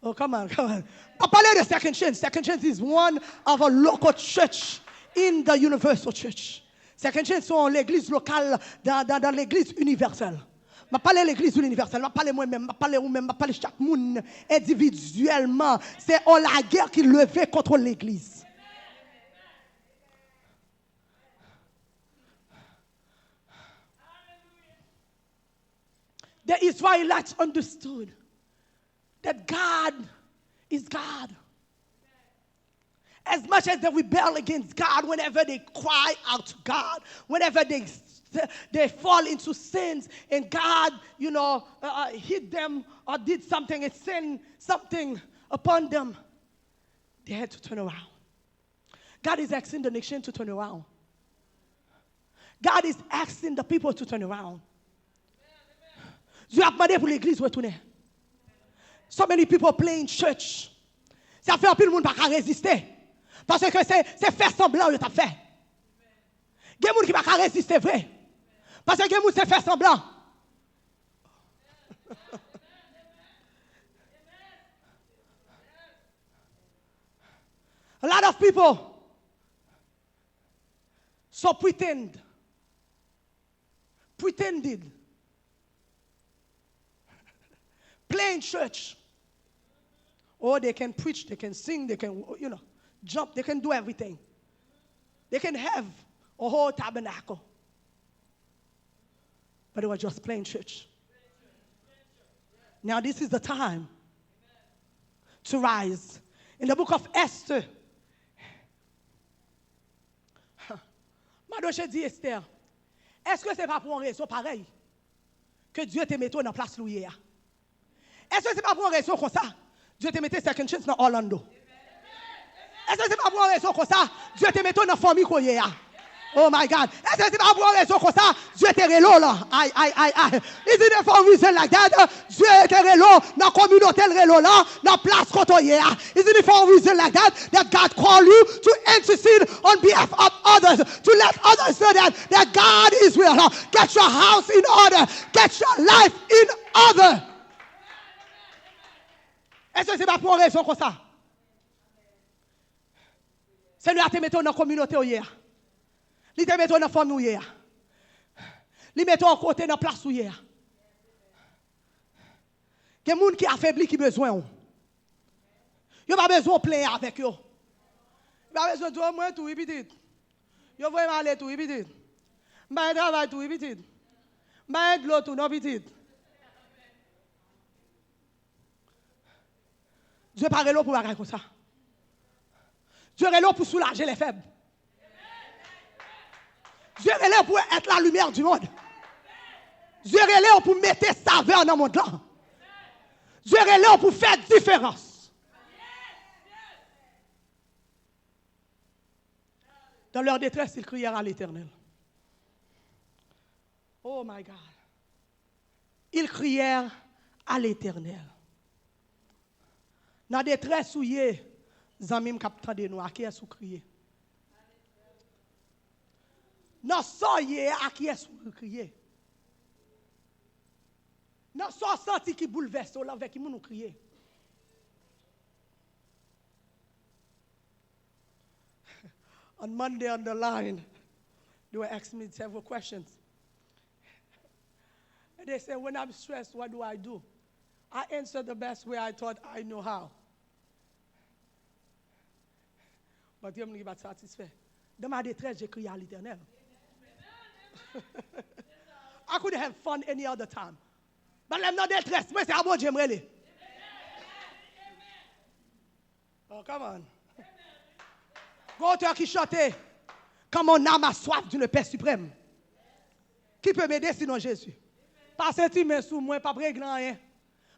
Oh, come on, come on. M ap pale de Second Chance. Second Chance is one of a local church in the universal church. Second Chance se yon legliz lokal dan, dan, dan legliz inivèsèl. M ap pale legliz inivèsèl, m ap pale mwen menm, m ap pale ou menm, m ap pale chak moun endividyèlman. Se yon lagè ki leve kont legliz. The Israelites understood that God is God. As much as they rebel against God, whenever they cry out to God, whenever they, they fall into sins, and God, you know, uh, uh, hit them or did something and send something upon them, they had to turn around. God is asking the nation to turn around. God is asking the people to turn around. Dye ap mande pou legliz retounen. So many people playing church. Sa fè anpil moun pa ka reziste. Paske se, se fè sanblan yo t ap fè. Gen moun ki pa ka reziste vre. Paske gen moun se fè sanblan. A lot of people so pretend, pretended, playing church. Oh, they can preach, they can sing, they can, you know, jump, they can do everything. They can have a whole tabernacle. But they were just playing church. Now, this is the time to rise. In the book of Esther, Madoche di Esther, èske se pa pou yon rezon parèy ke Dye te mete w nan plas ou ye a? Èske se pa pou yon rezon konsa Dye te mete Second Chance nan Orlando? Èske se pa pou yon rezon konsa Dye te mete w nan fanmi kounye a? Oh my God. Èske se pa pou yon rezon konsa Dye te rele w la? Ay, ay, ay, ay. Is it for a reason like that? Dye te rele w nan kominote l rele w la, nan plas kote w ye a. Is it for a reason like that, that God call you to intercede on behalf of others, to let others know that, that God is real? Get your house in order. Get your life in order. Èske se pa pou yon rezon konsa Senyè a te mete w nan kominote w ye a? Li te mete w nan fanmi w ye a? Li mete w yon kote nan plas ou ye a? Gen moun ki afebli ki bezwen w. Yo pa bezwen w plenyen avèk yo. Yo pa bezwen di w, "Mwen tou wi pitit." Yo voye m ale tou wi pitit. M pa gen travay tou wi pitit. M pa gen dlo tou non pitit. Dye pa rele w pou bagay konsa. Dye rele w pou soulaje lè fèb. Dye rele w pou être la lumière du monde. Dye rele w pou mete savè nan mond lan. Dye rele w pou fè diferans. Dans leur détresse, ils crièrent à l'Éternel. Oh my God. Ils crièrent à l'Éternel. Nan detrès ou ye, zanmi m k ap tande nou, a kiyès ou kriye? Nan sa w ye a, a kiyès ou kriye? Nan sa w santi ki boulvèse w la, avèk ki moun ou kriye? On Monday on the line, they were asking me several questions. And they said, "When I'm stressed, what do I do?" I answer the best way I thought I know how. But gen moun ki pa t satisfè. Dans ma détresse, j'ai crié à l'Éternel. I could have fun any other time. But lè m nan detrès, mwen se a Bondye m rele. Oh, come on. Gon otè ki chante, "Quand mon âme a soif d'une paix suprême, qui peut m'aider sinon Jésus?" Pase ti men sou mwen, p ap regle anyen.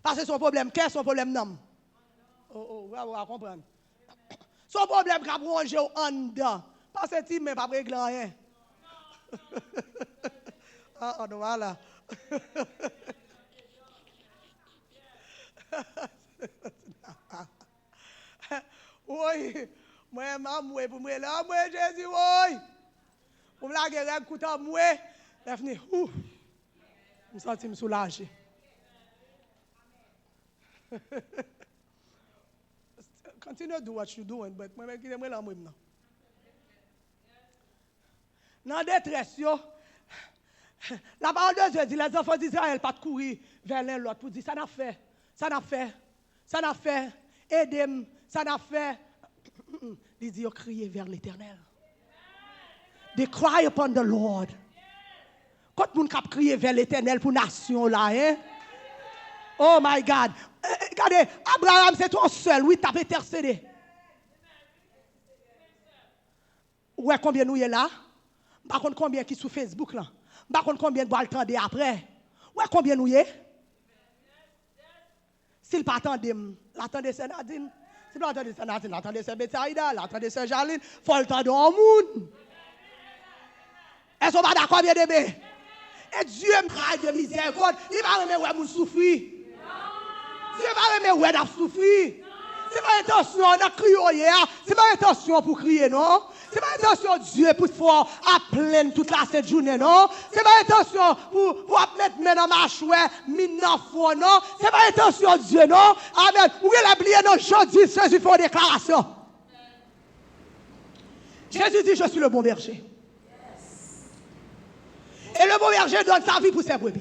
Pase se yon pwoblèm kè, se yon pwoblèm nanm. Oh, oh, bravo, a konprann. Se yon pwoblèm k ap wonje w anndan. Pase ti men, p ap regle anyen. Ah, ah, nou pa la. Woy, mwen m anmwe pou m rele anmwe Jezi, woy. Pou m lage règ kout anmwe. Lè fini, ou, m santi m soulaje. Continue do what you doing, but mwen menm kite mwen lan mwen nan. Nan detrès yo, la parole de Dieu dit, les enfants d'Israël pa t kouri vè len lòt pou di, sa n ap fè, sa n ap fè, sa n ap fè, ede m, sa n ap fè. Li di yo kriye vè Letènèl. They cry upon the Lord. Kot moun k ap kriye vè Letènèl pou nasyon la, en? Oh my God. Eh, eh, gade, Abraham se te yon sèl, wi, t ap entèsede. Ou wè konbyen nou ye la? M pa konn konbyen ki sou Facebook lan. M pa konn konbyen n pral tande apre. Ou wè konbyen nou ye? Si l pa tande m, l a tande sè Nadine. Si l pa tande sè Nadine, l a tande sè Betsaida, l a tande sè Jaline. Fò l tande yon moun. Èske w pa dakò, byeneme? E Dye m travay de mizèrikòd, li pa renmen wè moun soufri. Dye pa renmen wè n ap soufri. Se pa entansyon nan kriye w ye a, se pa entansyon pou kriye, non. Se pa entansyon Dye pou fè w ap plenn tout lasent jounen, non. Se pa entansyon pou, pou w ap met men nan machwè, min nan fwon, non. Se pa entansyon Dye, non. Amèn. Ou genlè bliye, non, jodi, Jezi fè yon deklarasyon. Jésus dit, je suis le bon berger. Et le bon berger donne sa vie pour ses brebis.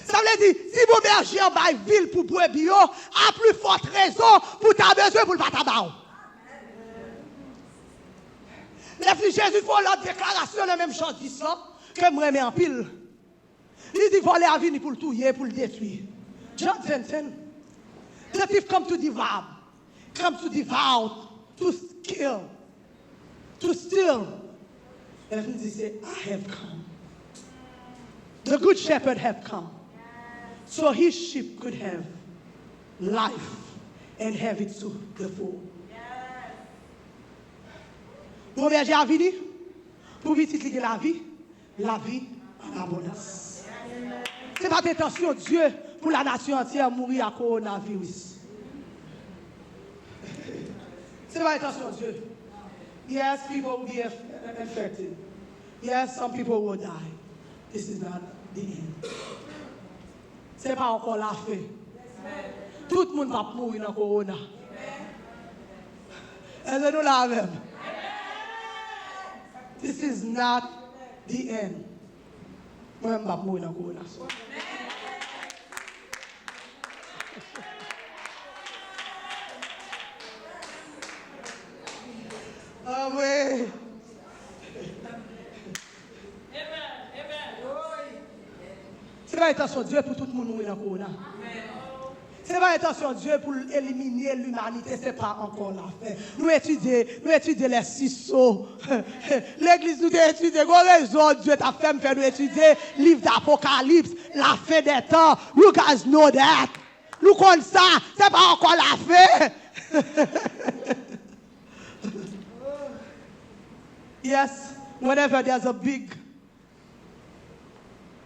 Sa vle di, si bon bèje an bay vi l pou brebi yo, a pli fòt rezon pou w ta bezwen pou l pa ta ba w. Lè fi Jezi fè yon lòt deklarasyon nan menm Jan dis lan, ke m renmen anpil. Li di, vòlè a vini pou l touye, pou l detwi. John ten ten. The thief come to devour, come to devour, to kill, to steal. Epi l di se, I have come. The good shepherd have come. So his sheep could have life and have it to the full. Bon bèje a vini pou pitit li gen lavi, lavi an abondans. Se pa t entansyon Dye pou lanasyon antyè mouri a kowonaviris. Se pa entansyon Dye. Yes, people will be inf- infected. Yes, some people will die. This is not the end. Se pa ankò lafen. Tout moun p ap mouri nan kowona. Èske nou la avè m? This is not the end. Mwen menm m p ap mouri nan kowona. Anmwey. Se pa entansyon Dye pou tout moun mouri nan kowona. Se pa entansyon Dye pou l elimine limanite, se pa ankò lafen. Nou etidye, nou etidye lè siso. Legliz nou te etidye, gon rezon Dye t ap fè m fè nou etidye liv Apokalips, la fin des temps. You guys know that. Nou konn sa, se pa ankò lafen. Yes, whenever there's a big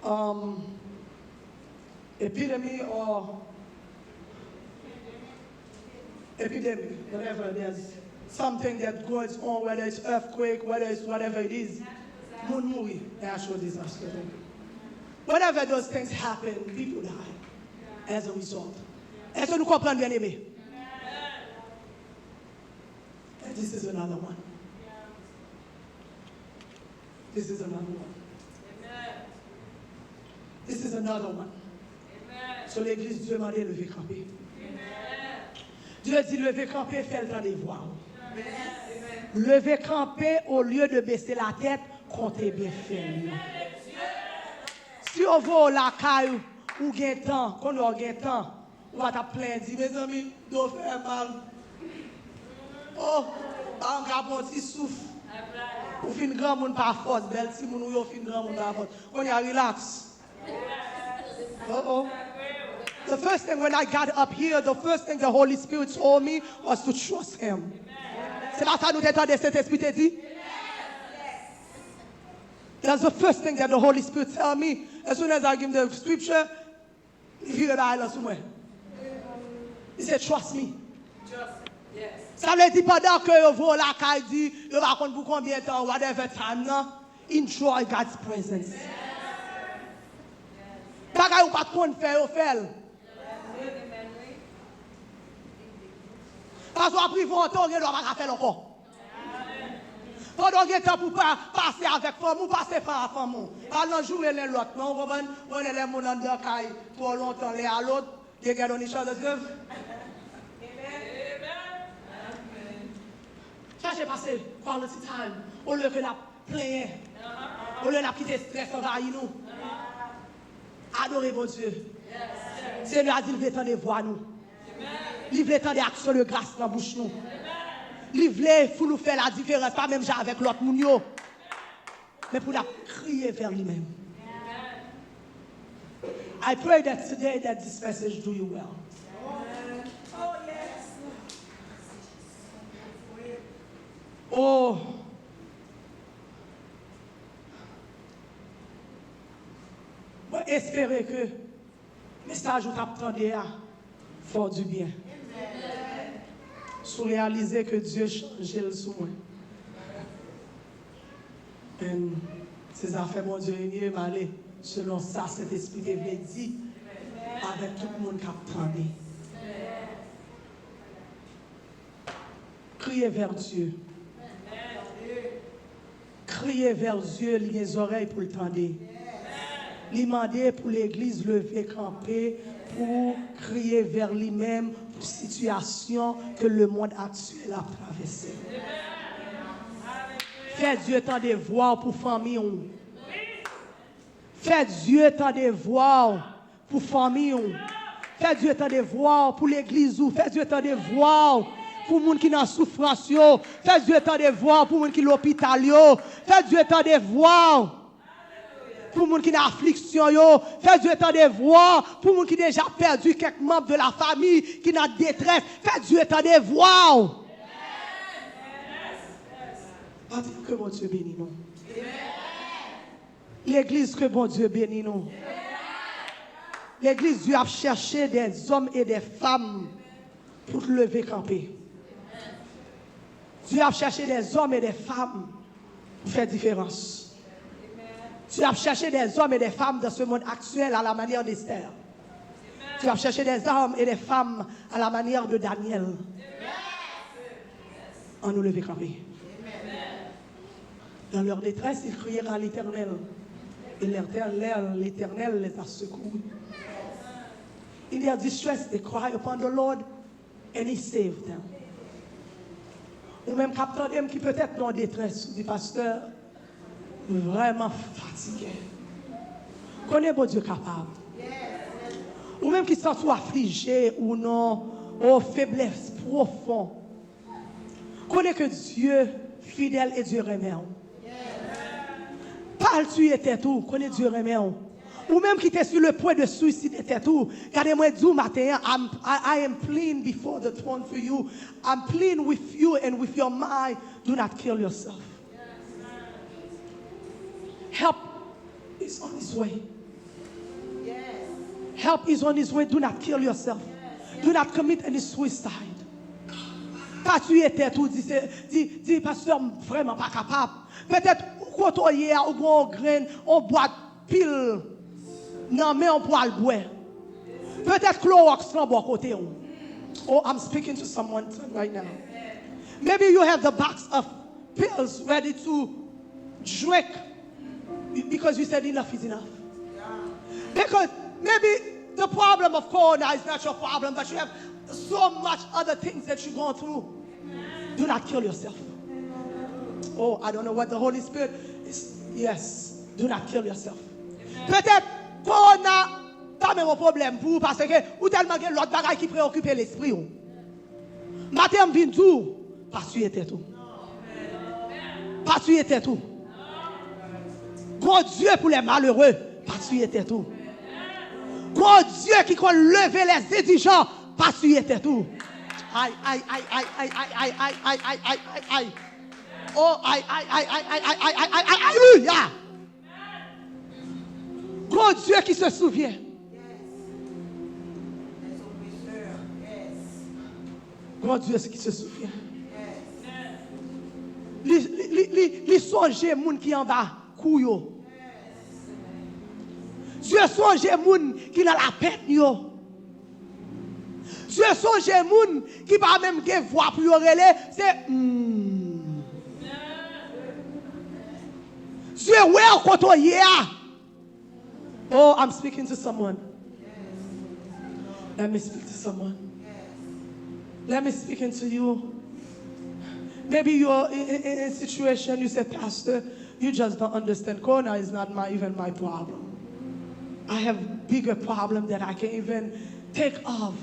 um, epidemic or epidemic, whatever, there's something that goes on, whether it's earthquake, whether it's whatever it is, moun mouri, natural disaster. Whenever those things happen, people die as a result. Èske nou konprann, byeneme? And this is another one. This is another one. This is another one. So legliz Dye mande leve kanpe. Dye di leve kanpe, fè l tande vwa w. Leve kanpe, olye de bese latèt, konte byenfè l yo. Si yo voye w lakay ou, ou gen tan, kounye a w gen tan, ou pa t ap plenyen di, mezanmi, do fè mal. Oh, pa m ka pran ti souf. Ou fin granmoun pa fòs, bèl timoun ou yo fin granmoun pa fòs. Kounye a, relax. Uh-oh. The first thing when I got up here, the first thing the Holy Spirit told me was to trust him. Se pa sa nou te tande Sentespri te di? That's the first thing that the Holy Spirit tell me. As soon as I give the scripture, li vire bagay lan sou mwen. Li se trust me. Sa vle di pandan ke yo voye w lakay, di yo pa konn pou konbyen tan, whatever time nan, enjoy God's presence. Bagay ou pa t konn fè, yo fè l. Paske w ap rive yon tan, ou gen dwa pa ka fè l ankò. Pandan w gen tan pou pa, pase avèk fanmi w, pase pa a fanmi w. Pa nan joure len lòt, non, ou konprann? Ou konnen lè moun anndan kay twò lontan, lè a lòt, you get on each other's nerve. Chache pase quality time, olye ke n ap plenyen, olye n ap kite strès anvayi nou. Adore Bondye. Senyè a di l vle tande vwa nou. Li vle tande aksyon de gras nan bouch nou. Li vle pou nou fè ladiferans, pa menm jan avèk lòt moun yo, men pou n ap kriye vè li menm. I pray that today that this message do you well. Oh, mwen espere ke mesaj ou t ap tande a fè w dibyen. Si w reyalize ke Dye chanje l sou mwen. And se zafè Bondye yo ye, m ale selon sa Sentespri te vle di avèk tout moun k ap tande. Kriye vè Dye. Kriye vè Dye, li gen zòrèy pou l tande. Li mande pou legliz leve kanpe pou kriye vè li menm pou sitiyasyon ke lemonn aktyèl ap travèse. Fè Dye tande vwa w pou fanmi w. Fè Dye tande vwa w pou fanmi w. Fè Dye tande vwa w pou legliz ou. Fè Dye tande vwa w pou moun ki nan soufrans yo. Fè Dye tande vwa w pou moun ki lopital yo. Fè Dye tande vwa w pou moun ki nan afliksyon yo. Fè Dye tande vwa w pou moun ki deja pèdi kèk manm de la fami, ki nan detrès. Fè Dye tande vwa w. Atè, ke Bondye beni nou. Legliz, ke Bondye beni nou. Legliz, Dye ap chèche des hommes et des femmes pou leve kanpe. Dye ap chèche des hommes et des femmes pou fè diferans. Dye ap chèche des hommes et des femmes dans ce monde actuel à la manière d'Esther. Dye ap chèche des hommes et des femmes à la manière de Daniel. Ann nou leve kanpe. Dans leur détresse, ils crièrent à l'Éternel, et l'Éternel, l'Éternel les a secourus. In their distress, they cry upon the Lord, and he saved them. Ou menm k ap tande m ki petèt nan detrès, ou di, pastè, m vrèman fatige. Konnen Bondye kapab. Ou menm ki santi w aflije ou nan, o, feblès pwofon. Konnen ke Dye fidèl e Dye renmen w. Pa al tiye tèt ou, konnen Dye renmen w. Ou menm ki te sur le point de suicide tèt ou, gade mwen di w maten an, I'm, I, I am pleading before the throne for you. I'm pleading with you and with your mind. Do not kill yourself. Help is on his way. Help is on his way. Do not kill yourself. Do not commit any suicide. Pa tiye tèt ou, di, se, di, di, pastè, m vrèman pa kapab. Petèt ou kote w ye a, ou gen yon grenn, yon bwat pil nan men w pou al bwè. Petèt klowòks lan bò kote w. Oh, I'm speaking to someone right now. Maybe you have the box of pills ready to drink because you said enough is enough. Because maybe the problem of corona is not your problem, but you have so much other things that you go through. Do not kill yourself. Oh, I don't know what the Holy Spirit is. Yes, do not kill yourself. Petèt kowona pa menm yon pwoblèm pou ou, paske ou tèlman gen lòt bagay ki preokipe lespri w. Maten an, m vin di w, pa tiye tèt ou. Pa tiye tèt ou. Gon Dye pou lè malere, pa tiye tèt ou. Gon Dye ki konn leve lè zendijan, pa tiye tèt ou. Ay, ay, ay, ay, ay, ay, ay, ay, ay, ay, ay, ay, ay. Oh, ay, ay, ay, ay, ay, ay, ay, ay, ay, ay, alelouya. Gon Dye ki se souvyen. Gon Dye ki se souvyen. Li, li, li, li, li sonje moun ki anba kou yo. Dye sonje moun ki nan lapenn yo. Dye sonje moun ki pa menm gen vwa pou yo rele, se hmm. Dye wè w kote w ye a. Oh, I'm speaking to someone. Let me speak to someone. Let me speak into you. Maybe you're in, in, in a situation, you say, Pastor, you just don't understand. Corona is not my, even my problem. I have bigger problem that I can't even think of.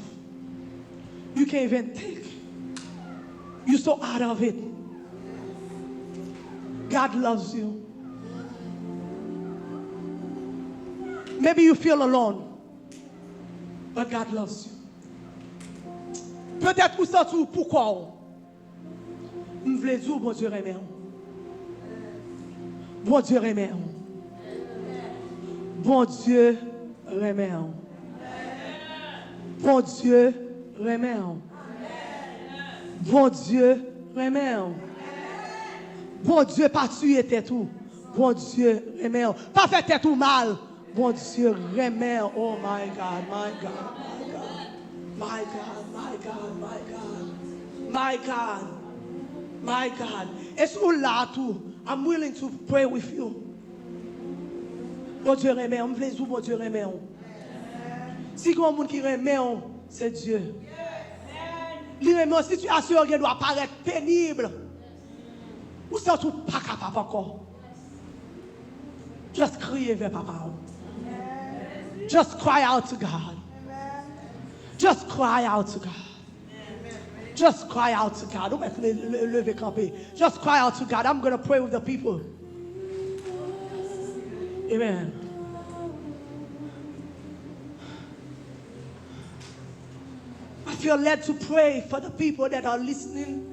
You can't even think. You're so out of it. God loves you. Maybe you feel alone, but God loves you. Petèt ou santi w pou kò w. M vle di w, Bondye renmen w. Bondye renmen w. Bondye renmen w. Bondye renmen w. Bondye renmen w. Bondye pa tiye tèt ou. Bondye renmen w. Pa fè tèt ou mal. Bondye renmen w. Oh my God, my God, my God. My God, my God, my God. My God, my God. E si w la tou, I'm willing to pray with you. Bondye renmen w. M vle di w Bondye renmen w. Si gen yon moun ki renmen w, se Dye. Li renmen w. Sitiyasyon yo gen dwa parèt penib. Ou santi w pa kapab ankò. Just kriye vè papa w. Just cry out to God. Just cry out to God. Just cry out to God. Ou mèt le- le- leve kanpe. Just cry out to God. I'm gonna pray with the people. Amen. I feel led to pray for the people that are listening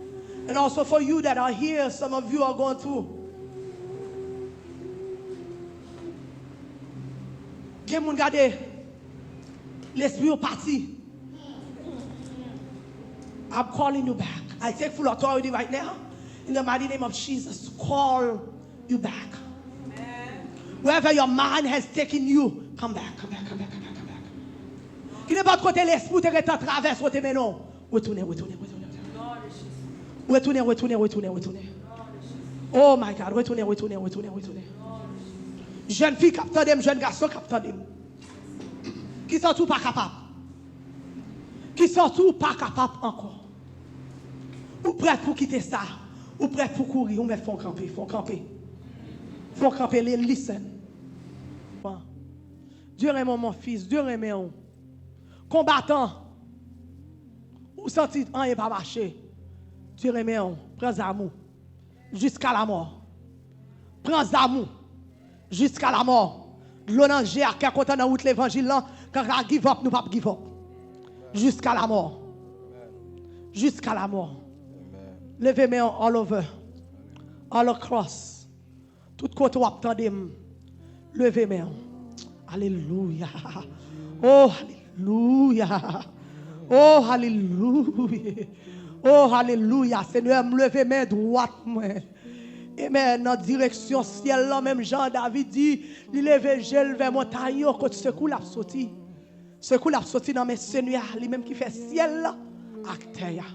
and also for you that are here. Some of you are going through. Gen moun gade, lespri yo pati. I'm calling you back. I take full authority right now in the mighty name of Jesus to call you back. Wherever your mind has taken you, come back, come back, come back, come back, come back. Ki nenpòt kote lespri w te gentan travèse, w te mennen w, retounen, retounen, retounen, retounen. Retounen, retounen, retounen, retounen. Oh my God, retounen, retounen, retounen, retounen. Jèn fi k ap tande m, jèn gason k ap tande m. Ki santi w pa kapab. Ki santi w pa kapab ankò. Ou prèt pou kite sa. Ou prèt pou kouri. Ou mèt fè w kanpe, fè w kanpe. Fè w kanpe, li- listen. Dye renmen w, mon fils. Dye renmen w. Konbatan. Ou santi anyen pa mache. Dye renmen w. Pran zam ou. Jiska lamò. Pran zam ou. Jiska lamò. Dlo nan je a, kè kontan nan wout levanjil lan. Kan ka give up, nou p ap give up. Jiska lamò. Jiska lamò. Leve men w all over. All across. Tout kote w ap tande m. Leve men w. Alelouya. Oh, alelouya. Oh, alelouya. Oh, alelouya. Senyè, m leve men dwat mwen. Amen. Nan direksyon syèl lan, menm jan David di, li leve je l vè montay yo, kot sekou l ap soti. Sekou l ap soti nan men Senyè a, li menm ki fè syèl la ak tè a.